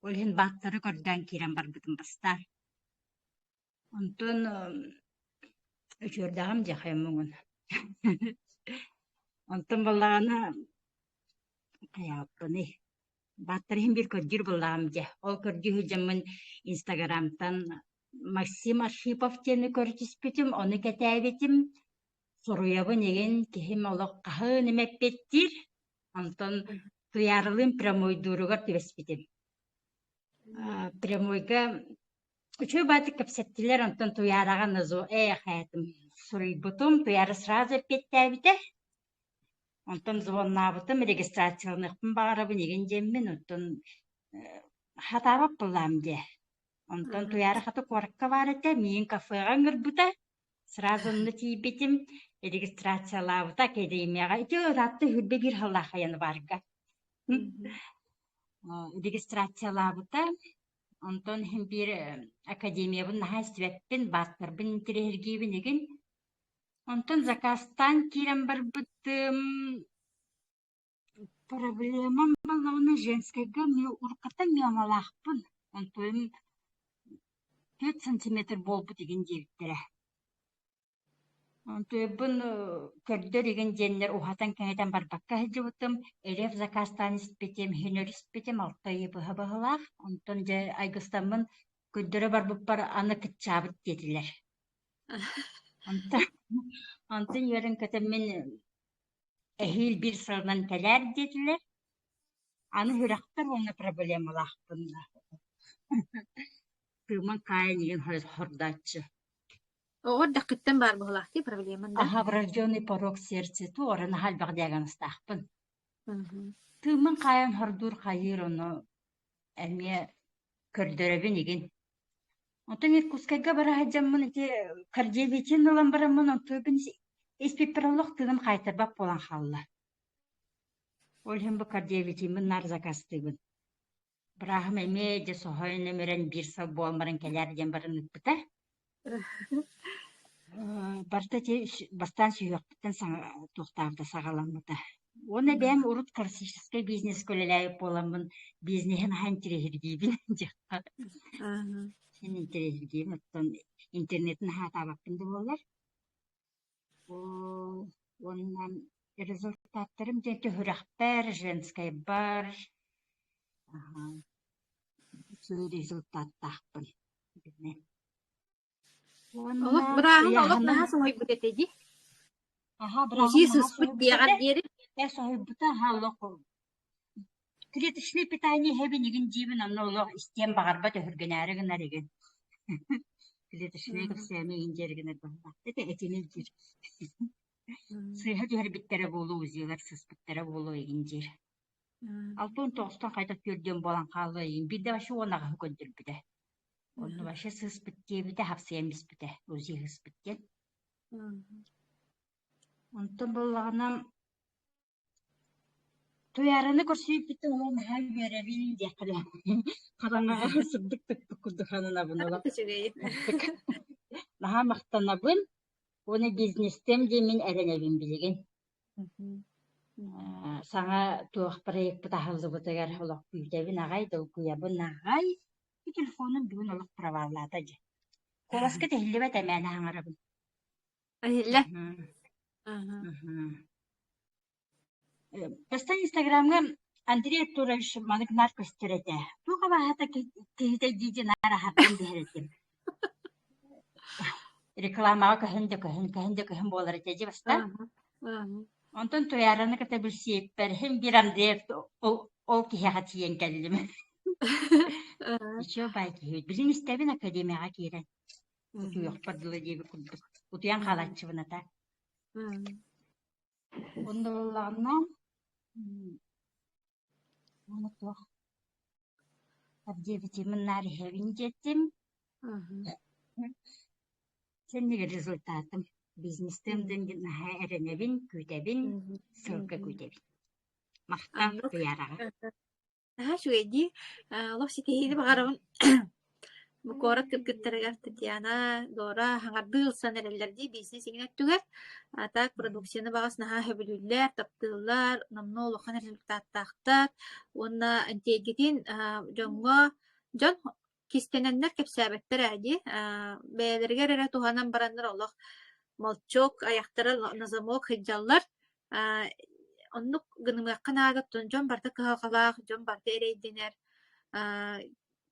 Ол иһин бааттары көрдөөн киирэн барбытым бастаан. Онтон үчүөрдэҕим дьэ хайа муҥун. Онтон буоллаҕына хайааппыный, бааттар иһин биир көрдүүр буоллаҕым дьэ. Ол көрдүү сылдьаммын Инстаграмтан Максим Архипов диэни көрүтүспүтүм, ону кэтээбитим. Суруйабын игин киһим олох хаһан эмэ эппиэттиир. Онтон Туйаарылыын прямойдууругар түбэспитим. Прямойга Үчүгэй баҕайытык кэпсэттилэр, онтон Туйаараҕа назо ээх ээтим суруйбутум, Туйаара сразу эппиэттээбитэ. Онтон звоннаабытым, регистрацияланыахпын баҕарабын игин диэммин, оттон хатаабат буоллаҕым дии. Онтон Туйаара хата куоракка баар этэ, миигин кафеҕа ыҥырбыта. Сразу онно тиийбитим, регистрациялаабыта академияҕа. Ити ыраатта сүүрбэ биир сыллаах январьга. Регистрациялаабыта. Онтон иһин биир академиябын наһаа истибэппин, бааттарбын интэриэһиргиибин игин. Онтон заказтаан киирэн барбытым, проблемам буоллаҕына женскайга уруккаттан миомалаахпын. Онтон 4 сантиметр буолбут игин диэбиттэрэ. Онтуйбун көрдөр игин диэннэр уһатан-кэҥэтэн барбакка сылдьыбытым, Элев заказтаан испитим, иһин өрүспүтүм, алта ыйы быһа быһылаах. Онтон дьэ айгыстаммын көрдөрө барбыппар аны кыччаабыт диэтилэр. Онтон, онтон үөрэн-көтөн мин эһиил биир сылынан кэлээр диэтилэр. Аны сүрэхпэр уонна проблемалаахпын. Тыыммын хаайан игин хордооччу. Оҕо эрдэххиттэн баар быһыылаах дии проблеман да? Аһа, врожденный порок сердца туора наһаа элбэх диагнозтаахпын. Тыыммын хаайан хордуур хайыыр ону эмиэ көрдөрөбүн игин. Онтон Иркутскайга бара сылдьаммын ити кардиовитин ылан бараммын онтуйбун испиппэр олох тыыным хаайтарбат буолан хаалла. Ол иһин бу кардиовитиммын наар заказтыыбын. Бырааһым эмиэ дьэ соһуйан өмүрэн биир сыл буолан баран кэлээр диэн баран ыыппыта. Барыта ити бастаан сүһүөхпүттэн саҥа туохтаабыта саҕаламмыта. Уонна бэйэм урут классическай бизнескэ үлэлээбит буоламмын бизнеһи наһаа интэриэһиргиибин диэххэ. Син интэриэһиргиибин, оттон интернети наһаа атаабаппын да буоллар. Уонна результаттарым дьэ түһүрэхпэр, женскайбар үчүгэй результаттаахпын билинэн. Олох Уонна бырааһын олох ыйааһыным наһаа соһуйбут этэ дии. Аһа, бырааһым Узии наһаа сыспыт соһуйбут диэҕэр этэ. диэри. Ээ, соһуйбута, аһа олох клеточное питание иһэбин игин диибин, онно олох истиэн баҕарбат өһүргэнээри гынар игин. Клеточное кэпсээмэ игин диэри гынар быһыылаах. Этэ этини диир. Сыыһа түһэрбиттэрэ буолуо, УЗИлар сыспыттара буолуо игин диир. Алтан тоҕустан хайдах түөрдүөн буолан хаалла игин. Биирдэ вообще уон аҕыһы көрдөрбүтэ. Онно вообще сыыспыт диэбитэ, хапсыйан биспитэ, УЗИ сыспыт диэн. Онтон буоллаҕына. Туйаараны көрсүбүппүттэн олох наһаа үөрэбин диэххэ даа. Хараҥаҕа сырдык тыкпыт курдук сананабын олох. Үчүгэй. Наһаа махтанабын уонна бизнестэм диэммин эрэнэбин билигин. Саҥа туох проекпыт аһыллыбытыгар олох күүтэбин аҕай, долгуйабын аҕай. Телефонум бүгүн олох проваллаата дьэ. Куоласка тиһиллибэт эмээнэ хаҥарабын. Иһиллэ. Бастаан Инстаграмҥа Андрей Артурович маннык наар көстөр этэ. Туох абааһыта киһитэ дии наар аһардан биһэр этим. Рекламаҕа көһөн да көһөн, көһөн да көһөн буолар этэ дии бастаан. Онтон Туйаараны кытта билсиэппэр иһин биир Андрей ол, ол киһиэхэ тиийэн кэллим. Ничего баай киһибит. Билин истэбин академияҕа киирэн. Утуйуохпар дылы диэбит курдук. Утуйан хаалааччыбын ата. Онно буоллаҕына уонна туох диэбитимин наар иһэбин диэтим. Сэннигэр результатым. Бизнестем дэн наһаа эрэнэбин, күүтэбин, сылга күүтэбин. Махтал Туйаараҕа. Наһаа үчүгэй дии. Олох ситиһиини баҕарабын. Бу куорат кыргыттарыгар Татьяна, Дора хаҥардыы ылсан эрэллэр дии бизнес иҥин өттүгэр. А так продукцияны баҕас наһаа сөбүлүүллэр, таптыыллар, номнуо улахан результаттаахтар уонна интиэгитин дьоҥҥо дьон кистэнэннэр кэпсээбэттэр ээ дии. Бэйэлэригэр эрэ туһанан бараннар олох молчок, айахтара на замок сылдьаллар. Оннук гынымыахха наада, оттон дьон барыта кыһалҕалаах, дьон барыта эрэйдэнэр.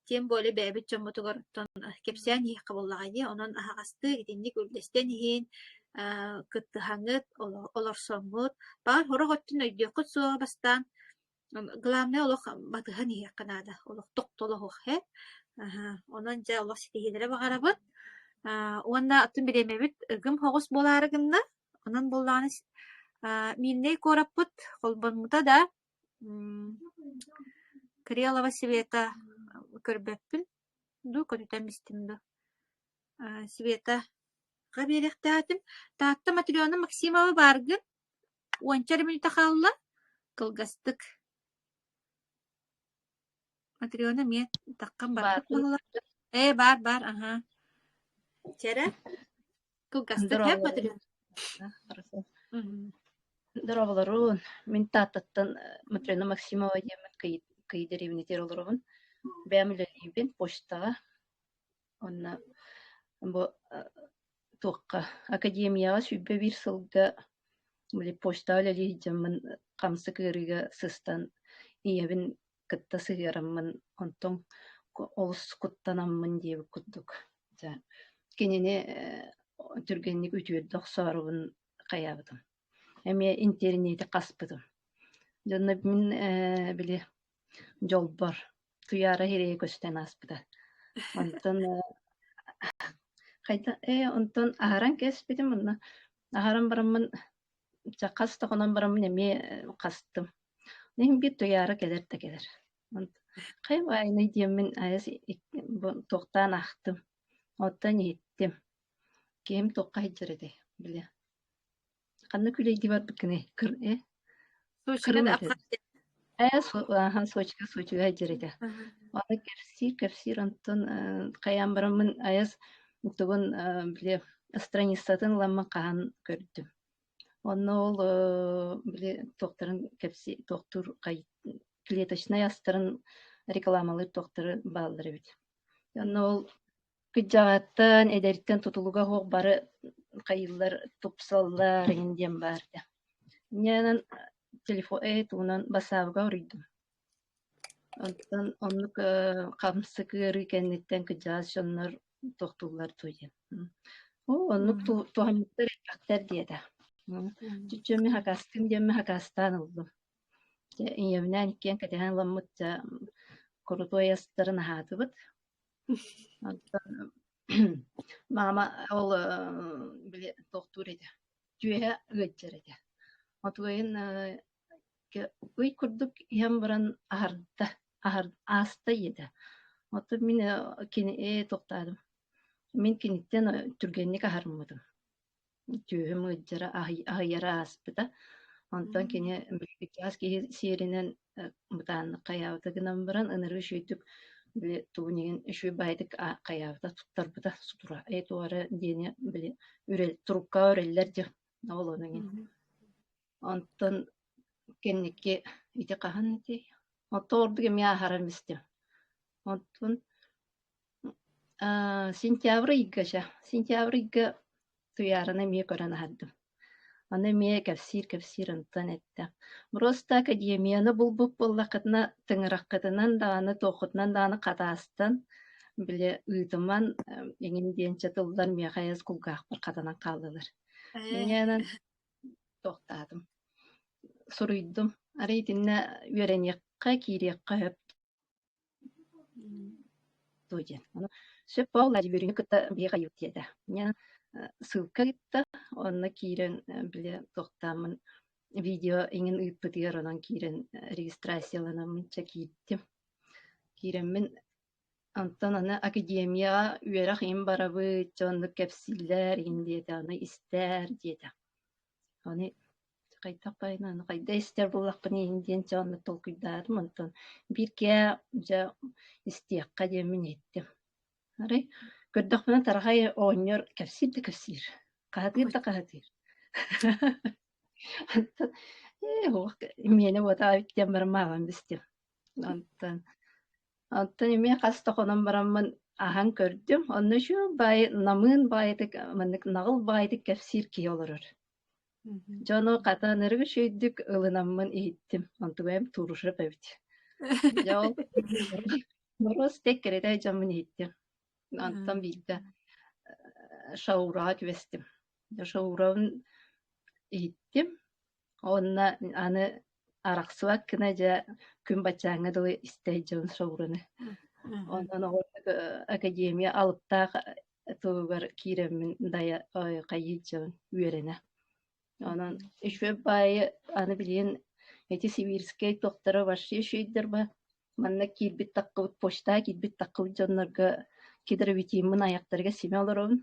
Тем более бэйэбит дьоммутугар оттон кэпсээн иһиэххэ буоллаҕа дии. Онон аһаҕастык итинник үллэстэн иһин, кыттыһаҥҥыт, олорсоҥҥут, баҕар сорох өттүн өйдүөххүт суоҕа бастаан. Главное олох батыһан иһиэххэ наада, олох тохтолоһуох ээ. Онон дьэ олох ситиһиилэри баҕарабын. Уонна оттон бириэмэбит ыгым соҕус буолаары гынна. Онон буоллаҕына Миирнэй куораппыт холбоммута да, Кириллова Света көрбөппүн дуу, көтүтэн бистим дуу. Светаҕа биэриэхтээх этим. Таатта Матрена Максимова бааргын? Уонча эрэ мүнүүтэ хаалла, кылгастык. Матрена эмиэ таххан барбыт быһыылаах. Ээ, баар, баар, аһаа. Чэрэ, кылгастык һэ, Матрена. Дорооболорун. Мин Тааттаттан Матрена Максимова диэммин Кыйы дэриэбинэтигэр олоробун. Бэйэм үлэлиибин почтаҕа. Уонна бу туохха академияҕа 21 сылга били почтаҕа үлэлии сылдьаммын хамсык ыарыыга сыстан ийэбин кытта сыһыараммын онтон олус куттанаммын диэбит курдук дьэ кинини түргэнник үтүөрдэ охсоорубун хайаабытым эмиэ интэриниэти хаспытым дьонно мин били дьолбор Туйаара сирэйэ көстөн ааспыта. Онтон хайда ээ онтон аһаран кээспитим онно аһаран бараммын чэ хас да хонон бараммын эмиэ хастым. Иһин биир Туйаара кэлэр да кэлэр. Хайа баайынай диэммин айас туохтаан аахтым. Оттон иһиттим. Киһим туохха сылдьар этэй били Ханна күлэйдии барбыккыный? Кыр э? Сочига Крым да этэ. Абхазия. Э, аха, Сочига, Сочига сылдьар этэ. Аны кэпсиир, кэпсиир, онтон э, хайаан бараммын айас тугун э, били страницатын ыламмын хаһан көрдүм. Онно ол э, били туохтарын кэпси туохтуур клеточнай астарын рекламалыыр туохтары бааллар эбит. Онно ол Кырдьаҕаттан, эдэриттэн тутулуга суох бары хайыыллар, тупсаллар эҥин диэн баар этэ. Инньэ телефон ээ тугунан бассаабыга уруйдум. Онтон оннук хамсык ыарыы кэнниттэн кырдьаҕас дьоннор тохтууллар дуу диэн. Оо, оннук туһаммыттар элбэхтэр диэтэ. Чүччүөммүн хакастыым диэммин хакастаан ыллым. Дьэ ийэбинээн иккиэн кэтэһэн ыламмыт дьэ крутой астарын аһаатыбыт. Онтон маама ол били туохтуур этэ, түөһэ ыалдьар этэ. Отуойун ый курдук иһэн баран аһарда, аһар ааста ийэтэ. Оттон мин кини ээ туохтаатым, мин киниттэн түргэнник аһарыммытым. Түөһүм ыалдьара аһыйара ааспыта. Онтон кини билбиккэс киһи сиэринэн бытааннык хайаабыта гынан баран ынырыы үчүгэйдик били тугун иһин үчүгэй баайдык хайаабыта туттарбыта сутура туора диэни били үрэл турукка үрэллэр дьэ ол ону иһин. Онтон кэнники ити хаһан ити Оттон ордук эмиэ аһаран истим. Онтон сентябрь ыйга чэ, сентябрь ыйга Туйаараны эмиэ көрөн аһардым. Аны эмиэ кэпсиир-кэпсиир онтон эттэ: "Просто академияны булбут буоллаххытына, тыҥыраххытынан даҕаны, туоххутунан даҕаны хатаастан, били ыытыман эҥин диэн чэ тыллар миэхэ эс кулгаахпар хатанан хааллылар." Инньэ тохтоотум, суруйдум. Арай итиннэ үөрэниэххэ, киириэххэ сөп дуо диэн. Ону сөп буолла үөрүүнү кытта биһиэхэ диэтэ. Инньэ ссылка ыытта, онно киирэн били туохтааммын видео иҥин ыыппытыгар онон киирэн регистрацияланаммын чэ киирдим. Киирэммин Онтон аны академияҕа үөрэх иһин барабыт, дьэ оннук кэпсииллэр иһин диэтэ, аны истээр диэтэ. Аны хайдах баайына аны хайда истэр буоллахпын иһин диэн дьэ оннук толкуйдаатым. Онтон биир киһи дьэ истиэххэ диэммин иһиттим. Арай көрдөхпүнэ Тарахай оҕонньор кэпсиир да кэпсиир, хаһытыыр да хаһытыыр. Онтон ээ уох миэнэ уотаҕа эбит диэн баран маамам истим. Онтон Оттон эмиэ хас да хонон бараммын аһан көрдүм. Онно үчүгэй баайы намыын баайытык маннык наҕыл баайытык кэпсиир киһи олорор. Дьону хата ынырык үчүгэйдик ылынаммын иһиттим. Онтугайым Турушев эбит. Дьэ ол Моруос тек кэрэтэй дьоммун иһиттим. Онтон биирдэ Шаураҕа түбэстим. Шаурабын иһиттим. Уонна аны арахсыбат гына дьэ күн баччааҥҥа дылы истэ сылдьабын Шаураны. Онон оҕолорго академия алыптаах туһугар киирэммин дайа хайыы сылдьабын үөрэнэ. Онон үчүгэй баайы аны билигин ити сибирскэй туохтара вообще үчүгэйдэр ба манна киирбит таххыбыт почтаҕа киирбит таххыбыт дьоннорго кедровитиммын айахтарыгар симэ олоробун.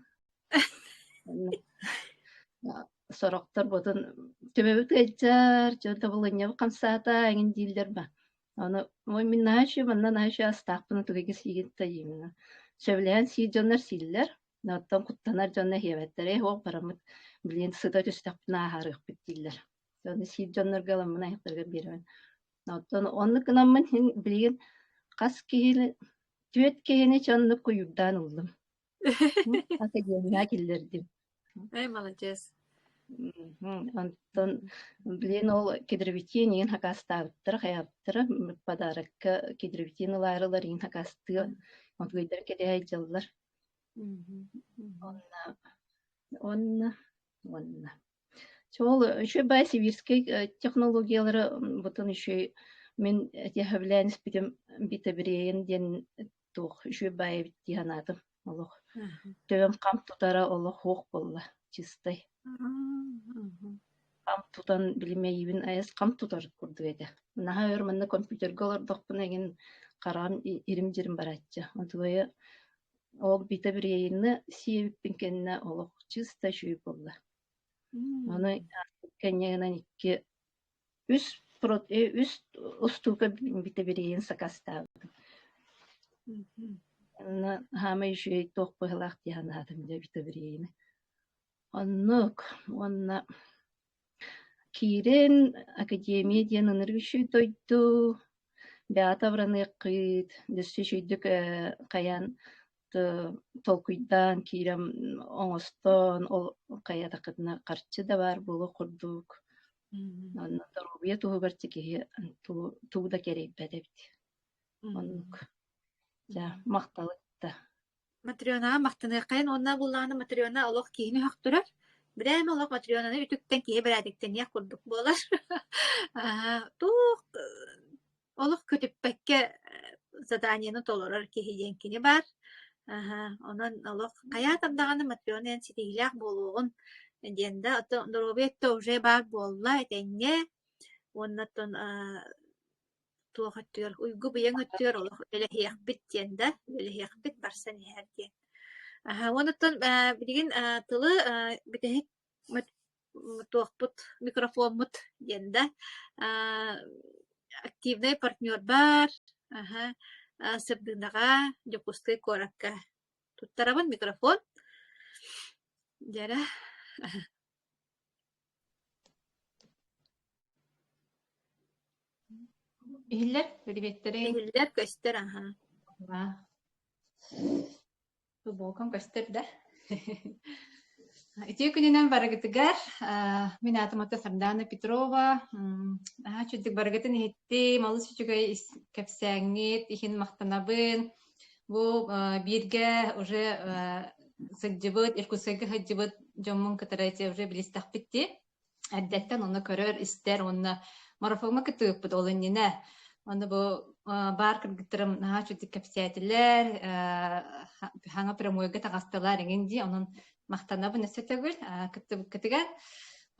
Сорохтор ботун төбөбүт ыалдьар, дьон табылынньабыт хамсаата эҥин дииллэр ба. Аны ой мин наһаа үчүгэй манна наһаа үчүгэй астаахпын тугайга сиигин тайыымына. Сөбүлээн сиир дьоннор сииллэр, оттон куттанар дьоннор иһиэбэттэр, ээ суох бараммыт билигин сыта түстэхпинэ ааһарыахпыт дииллэр. Ону сиир дьоннорго ыламмын айахтарыгар биэрэбин. Оттон оннук гынаммын иһин билигин хас киһини түөрт киһини чэ оннук куйуурдаан ыллым. Академияҕа киллэрдим. Эй, молодец. Онтон билигин ол кедровитин иин хакаастаабыттара, хайаабыттара подарокка кедровитин ылаарылар иин хакаастыа отгуйдар кэтэһэ сылдьаллар. Онно уонна уонна Ол үчүгэй баай сибирскэй технологиялары бутун үчүгэй мин этиэхэбилээн испитим Битэбириэйин диэн туох үчүгэй баай эбит дии санаатым олох. Төбөм хам тутара олох суох буолла чистай. Хам тутан билимэйибин айас хам тутар курдук этэ. Наһаа өр манна компьютерга олордохпуна эҥин хараҕым ирим-дьирим барааччы. Онтугайа ол Битэбириэйини сиэбиппин кэннэ олох чистай үчүгэй буолла. Аны кэннигинэн икки үс үс устуука битэбириин сакаастаабытым. Онно хаамай үчүгэй туох быһыылаах дии санаатым дьэ битэбириини. Оннук уонна киирэн академия диэн ынырык үчүгэй дойду бэйэҕит абыраныаххыт, өссө үчүгэйдик хайаан толкуйдаан киирэн оҥостон ол хайаатаххытына харчы да баар буолуох курдук. Онно доруобуйа туһугар киһи тугу да кэрэйбэт эбит. Оннук. Дьэ, махтал да. Матрёнаҕа махтаныаххайын уонна буллаҕына Матрёна олох киһини өһөхтөрөр. Бирээмэ олох Матрёнаны үтүктэн киһи бэрээдэктэниэх курдук буолар. Аа, туох олох көтүппэккэ заданиены толорор киһи диэн кини баар. Аһа, онон олох хайаатар даҕаны Матрёна эн ситиһиилээх буолуоҕун диэн да, оттон доруобуйа өттө уже баар буолла этэҥҥэ уонна оттон аа туох өттүгэр уйгу-быйаҥ өттүгэр олох үлэлэһиэхпит диэн да, үлэлэһиэхпит барсан иһэр диэн. Аһа, уонна оттон билигин тылы бүтэһик туохпут микрофоммут диэн да активнай партнербар аха Сырдыынаҕа Дьокуускай куоракка туттарабын микрофон дьэрэ Иһиллэр, приветтэри. Иһиллэр, көстөр, аха. Футболкам көстөр да. Үтүө күнүнэн барыгытыгар. Мин аатым ата Сардаана Петрова. Наһаа үчүгдүк барыгытын иһиттим. Олус үчүгэй кэпсээҥҥит иһин махтанабын. Бу бииргэ уже сылдьыбыт, Иркутскайга сылдьыбыт дьоммун кытары уже билистэхпит дии. Эрдэттэн онно көрөр, истэр уонна марафоҥҥа кыттыбыппыт ол иннинэ. Онно бу баар кыргыттарым наһаа үчүгдүк кэпсээтилэр, хаҥа прямойга таҕыстылар эҥин дии, онон махтанабын өссө төгүл кыттыбыккытыгар.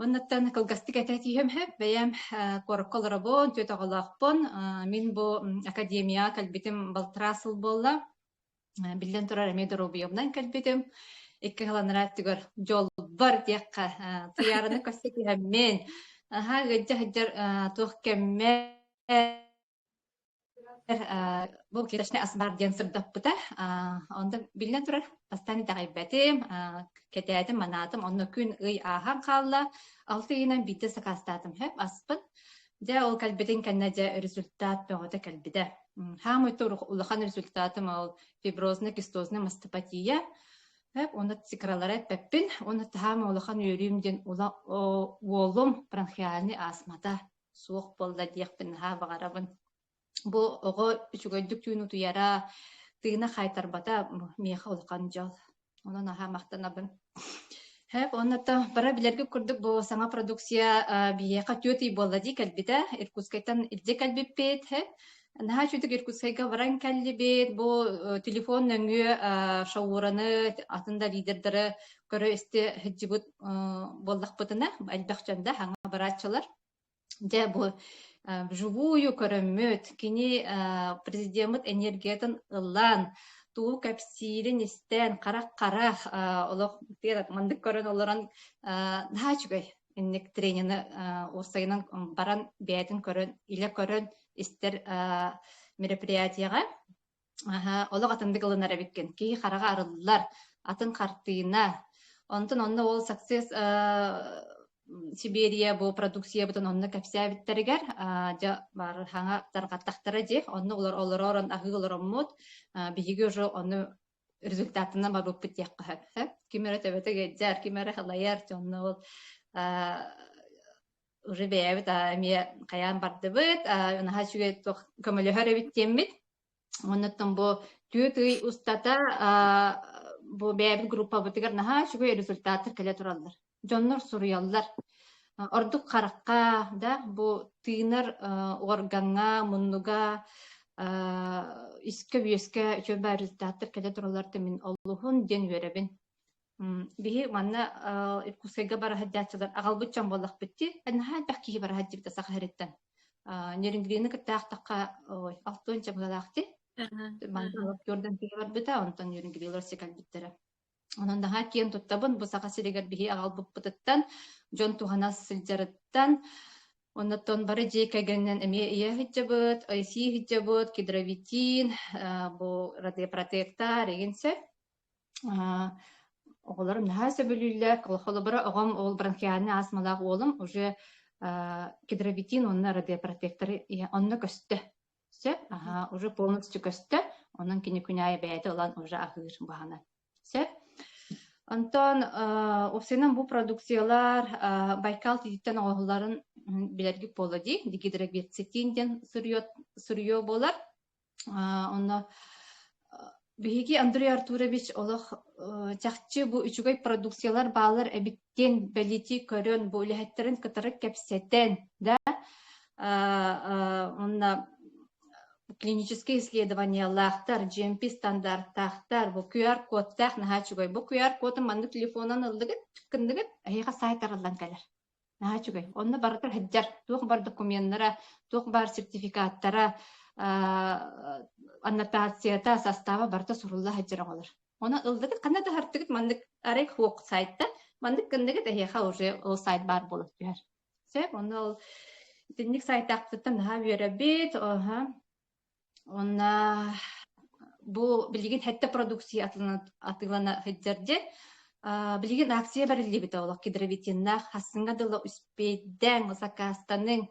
Оннуттан кылгастык этэ түһүөм сөп. Бэйэм куоракка олоробун, түөрт оҕолоохпун. Мин бу академияҕа кэлбитим балтараа сыл буолла. Биллэн турар, эмиэ доруобуйабынан кэлбитим. Икки сыл анараа өттүгэр дьолбор диэххэ, Туйаараны көрсө түһэммин, аһаа ыалдьа сылдьар туох кэммэр бу клеточный ас баар диэн сырдаппыта. Онто биллэн турар, бастаан итэҕэйбэтим, кэтээтим, манаатым, онно күн ый ааһан хаалла. Алты ыйынан биирдэ сакаастаатым сөп аспын. Дьэ, ол кэлбитин кэннэ дьэ результат бөҕөтө кэлбитэ. Хаамай улахан результатым ол фиброзно-кистозная мастопатия. Уонна цикралары эппэппин. Уонна таһаама улахан үөрүүм диэн уолум бронхиальный астмата суох буолла диэхпин наһаа баҕарабын. Бу оҕо үчүгэйдик түүн утуйара, тыына хаайтарбата миэхэ улахан дьол. Онон наһаа махтанабын. Хэп, уонна бара билэргит курдук бу саҥа продукция биһиэхэ түөрт ый буолла дии кэлбитэ. Иркутскайтан илдьэ кэлбиппит. Хэп. Наһаа үчүгдүк Иркутскайга баран кэллибит. Бу телефон нөҥүө шаураны, атын да лидердары көрө-истэ сылдьыбыт буоллахпытына, элбэх дьон да саҥа барааччылар. Дьэ, бу вживую көрөммүт, кини президеммит энергиятын ылан, тугу кэпсиирин истэн, харах-харах олох маннык көрөн олорон наһаа үчүгэй инник тренины уопсайынан баран бэйэтин көрөн, илэ көрөн истэр мероприятиеҕа Аһа, олох атыннык ылынар эбиккин. Киһи хараҕа арыллар, атын хартыына. Онтон онно ол Success Сибирия бу продукциябытын онно кэпсээбиттэригэр дьэ бары хаҥа тарҕаттахтара дии. Онно олор олоророн аһыы олороммут биһиги уже ону результатынан барбыппыт диэххэ сөп. Ким эрэ төбөтө ыалдьар, ким эрэ халайар, онно ол уже бэйэбит эмиэ хайаан бардыбыт, наһаа үчүгэй туох көмөлөһөр эбит диэммит Оннуттан бу түөрт ый устата бу бэйэбит группабытыгар наһаа үчүгэй результаттар кэлэ тураллар. Дьоннор суруйаллар. Ордук харахха да бу тыынар органҥа, муннуга, искэ-үөскэ үчүгэй результаттар кэлэ тураллар да мин олуһун диэн үөрэбин. Биһи манна Иркутскайга бара сылдьааччылар аҕалбыт дьон буоллахпыт дии. Наһаа элбэх киһи бара сылдьыбыта Саха сириттэн. Нерюнгрины кытта аахтахха, ой, алтыанча быһыылаах дии. Манна Алаптюрдан киһи барбыта, онтон Нерюнгрилар кэлбиттэрэ. Онон наһаа киэн туттабын бу Саха сиригэр биһи аҕалбыппытыттан, дьон туһана сылдьарыттан. Оннуттан бары дьиэ кэргэнинэн эмиэ ийэ сылдьабыт, айсии сылдьабыт, кедровитин, бу радиопротектор игин сөп. Оҕолорум наһаа сөбүлүүллэр. Холобура, оҕом ол бронхиальнай астмалаах уолум уже кедровитин уонна радиопротекторы онно көстө. Сөп, аһаа, уже полностью көстө. Онон кини күн аайы бэйэтэ ылан уже аһыыр баһана. Сөп. Онтон уопсайынан бу продукциялар Байкал тиититтэн оҥоһулларын билэргит буолла дии. Дигидроверцетин диэн сырье буолар. Онно биһиги Андрей Артурович олох чахчы бу үчүгэй продукциялар бааллар эбит диэн бэлиэтии көрөн, бу үлэһиттэрин кытары кэпсэтэн, да, уонна клиническэй исследованиелаахтар, GMP стандартаахтар, бу QR-кодтаах наһаа үчүгэй. Бу QR-кодун маннык телефонунан ыллыгыт, гынныгыт, эһиэхэ сайт арыллан кэлэр. Наһаа үчүгэй. Онно барыта сылдьар. Туох баар докуменнара, туох баар сертификаттара. аннотацията, састааба барыта сурулла сылдьар оҕолор. Онон ыллыгыт ханна да хартыгыт маннык арай хуох сайтта маннык гынныгыт эһиэхэ уже ол сайт баар буола түһэр. Сөп, онно ол итинник сайтаахпытыттан наһаа үөрэбит. Оһа. Онна бу билигин хэттэ продукция атыылана сылдьар дьэ. Билигин акция бэриллибитэ олох кедровитиннаах хассыҥҥа дылы успейдэҥ, сакаастаныҥ.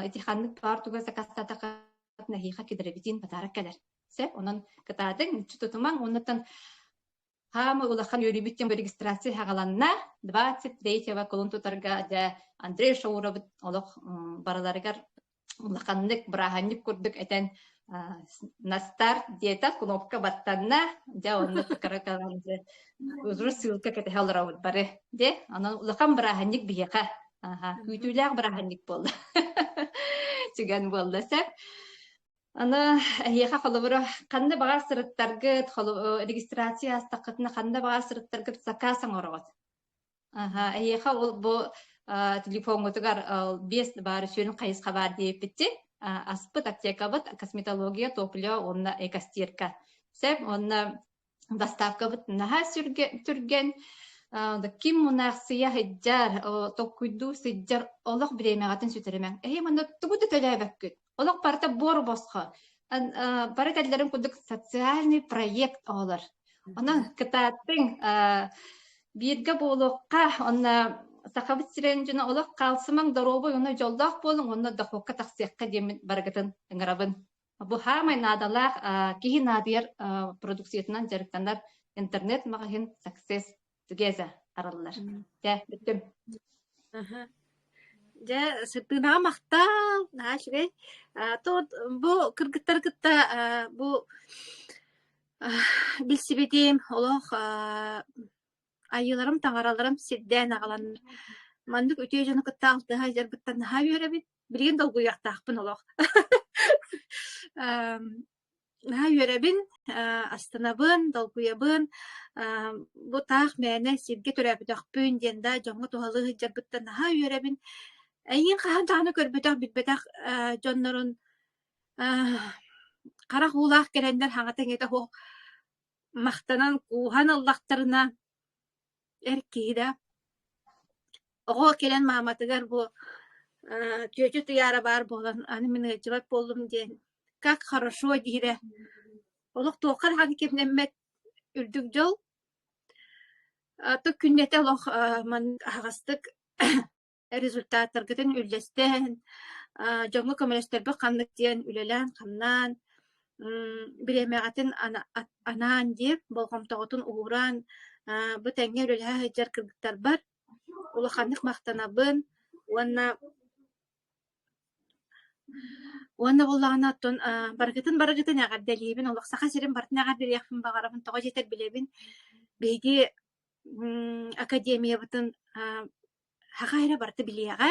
Ити ханнык баар туга сакаастаатахха эһиэхэ кедровитин подарок кэлэр. Сөп, онон кытаатыҥ, мүччү тутумаҥ. Оннуттан Хаамы улахан үөрүүбүт диэн регистрация хаҕаланна. 23-го кулун тутарга дьэ Андрей Шауровит олох барыларыгар улаханнык бырааһынньык курдук этэн на старт диэтэ кнопка баттанна. Дьэ онно кыра уже ссылка кэтэһэ олоробут бары. Дьэ онон улахан бырааһынньык биһиэхэ. Аха, күүтүүлээх бырааһынньык буолла. Түгэн буолла сөп. Аны эһиэхэ холобура ханна баҕар сырыттаргыт, регистрация аастаххытына ханна баҕар сырыттаргыт сакаас оҥороҕут. Аха, эһиэхэ ол бу телефоҥҥутугар биэс баары сүрүн хайысха баар диэбиппитти. Аспыт аптекабыт, косметология, топливо уонна экостирка. Сөп, уонна Доставкабыт наһаа түргэн, ким мунаахсыйа сылдьар, толкуйдуу сылдьар олох бириэмэҕитин сүтэримэҥ. Эһи манна тугу да төлөөбөккүт. Олох барыта буор босхо. Бары кэллэрин курдук социальный проект оҕолор. Онон кытааттыҥ, бииргэ буолуохха, онно Сахабыт сирин дьоно олох хаалсымаҥ, доруобуй уонна дьоллоох буолуҥ, уонна дохуокка тахсыахха диэммин барыгытын ыҥырабын. Бу саамай наадалаах киһи наадыйар продукциятынан дьарыктанар интернет-маҕаһыын Success Together арыллар. Дьэ, бүттүм. Дьэ, сырдыынаҕа махтал, наһаа үчүгэй. То бу кыргыттары кытта бу билсибитим олох айыыларым, таҥараларым сирдээн аҕалан маннык үтүө дьону кытта алтыһа сылдьарбыттан наһаа үөрэбин. Билигин долгуйуохтаахпын олох. Наһаа үөрэбин, астынабын, долгуйабын. Бу таах мээнэ сиргэ төрөөбөтөхпүн диэн да дьоҥҥо туһалыы сылдьарбыттан наһаа үөрэбин. Эйигин хаһан даҕаны көрбөтөх, билбэтэх дьоннорун харах уулаах кэлэннэр хаҥата-иҥэтэ суох махтанан кууһан ыллахтарына эр киһи да оҕо кэлэн мааматыгар бу түөтү туйаара баар буолан аны мин ыалдьыбат буоллум диэн как хорошо диирэ олох туохха даҕаны кэмнэммэт үрдүк дьол то күннэтэ олох маннык аһаҕастык результаттаргытын үллэстэн, дьоҥҥо көмөлөстөрбүт ханнык диэн үлэлээн-хамнаан, бириэмэҕитин анаан диэн болҕомтоҕутун ууран, бу тэҥҥэ үлэлэһэ сылдьар кыргыттарбар улаханнык махтанабын уонна уонна буоллаҕына оттон барыгытын барыгытын эҕэрдэлиибин, олох Саха сирин барытын эҕэрдэлиэхпин баҕарабын, тоҕо диэтэр билэбин биһиги академиябытын Саха эрэ барыта билиэҕэ,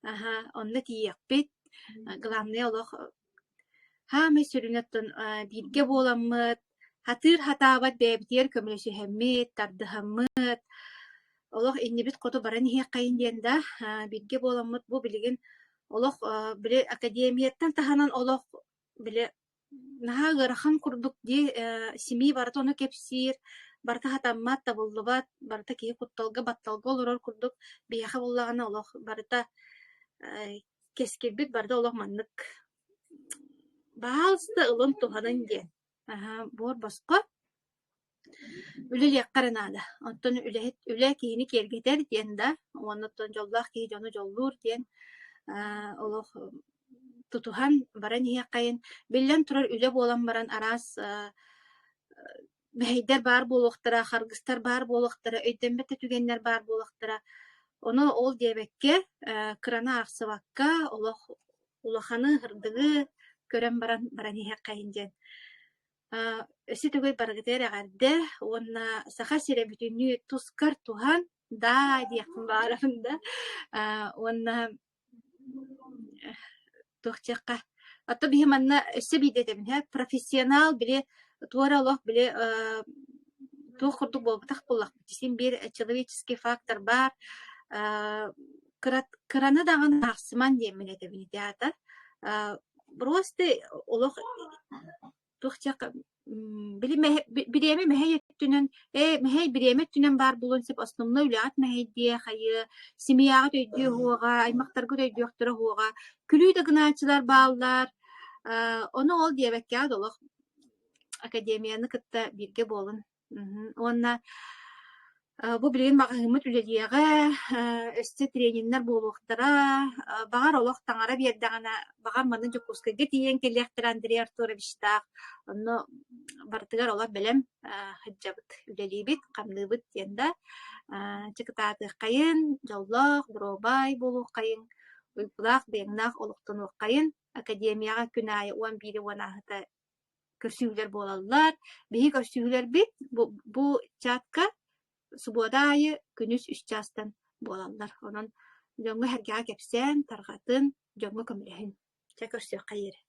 аһа, онно тиийиэхпит. Главное олох саамай сүрүнэ оттон бииргэ буоламмыт, сатыыр сатаабат бэйэбитигэр көмөлөсүһэммит, тардыһаммыт, олох иннибит хоту баран иһиэххэйин диэн да бииргэ буоламмыт бу билигин олох били академияттан таһынан олох били Наһаа ыарахан курдук дии, симии барыта ону кэпсиир, барыта сатаммат, табыллыбат, барыта киһи кутталга, батталга олорор курдук. Биһиэхэ буоллаҕына олох барыта кэскилбит барыта олох маннык баһаалыста ылын туһанын диэн. Аһаа, буор босхо. Үлэлиэххэ эрэ наада. Оттон үлэһит үлэ киһини киэргэтэр диэн да, уонна оттон дьоллоох киһи дьону дьоллуур диэн олох тутуһан баран иһиэххэйин. Биллэн турар, үлэ буолан баран араас мэһэйдэр баар буолуохтара, харгыстар баар буолуохтара, өйдөммөт да түгэннэр баар буолуохтара. Ону ол диэбэккэ, кыраны аахсыбакка, олох улаханы, сырдыгы көрөн баран баран иһиэххэйин диэн Өссө төгүл барыгытыгар эҕэрдэ уонна Саха сирэ бүтүннүү тускар туһан даа диэхпин баҕарабын да уонна туох диэххэ а то биһи манна өссө биирдэ этэбин ээ профессионал били туора олох били туох курдук буолбатах буоллахпыт син биир человеческий фактор баар кыраны даҕаны аахсыман диэммин этэбин ити аата. Просто олох туох диэххэ били бириэмэ мэһэй өттүнэн ээ мэһэй бириэмэ өттүнэн баар буолуон сөп основной үлэҕит мэһэйдиэ хайыа семьяҕыт өйдүө уһуоҕа аймахтаргыт өйдүөхтэрэ уһуоҕа күлүү да гынааччылар бааллар ону ол диэбэккэҕит олох академияны кытта бииргэ буолун Уонна бу билигин маҕаһыыммыт үлэлиэҕэ, өссө трениннэр буолуохтара, баҕар олох таҥара биэрдэҕинэ, баҕар манна Дьокуускайга тиийэн кэлиэхтэрэ Андрей Артуровичтаах, онно барытыгар олох бэлэм сылдьабыт, үлэлиибит, хамныыбыт диэн да чэ кытаатыаххайын, дьоллоох, доруобай буолуоххайыҥ, уйгулаах, быйаҥнаах олохтонуоххайын, академияҕа күн аайы 11 уон ааһыта көрсүһүүлэр буолаллар. Биһиги көрсүһүүлэрбит бу, бу чатка субуота аайы күнүс үс чаастан буолаллар. Онон дьоҥҥо-сэргэҕэ кэпсээн, тарҕатын, дьоҥҥо көмөлөһүн. Чэ, көрсүөххэ диэри.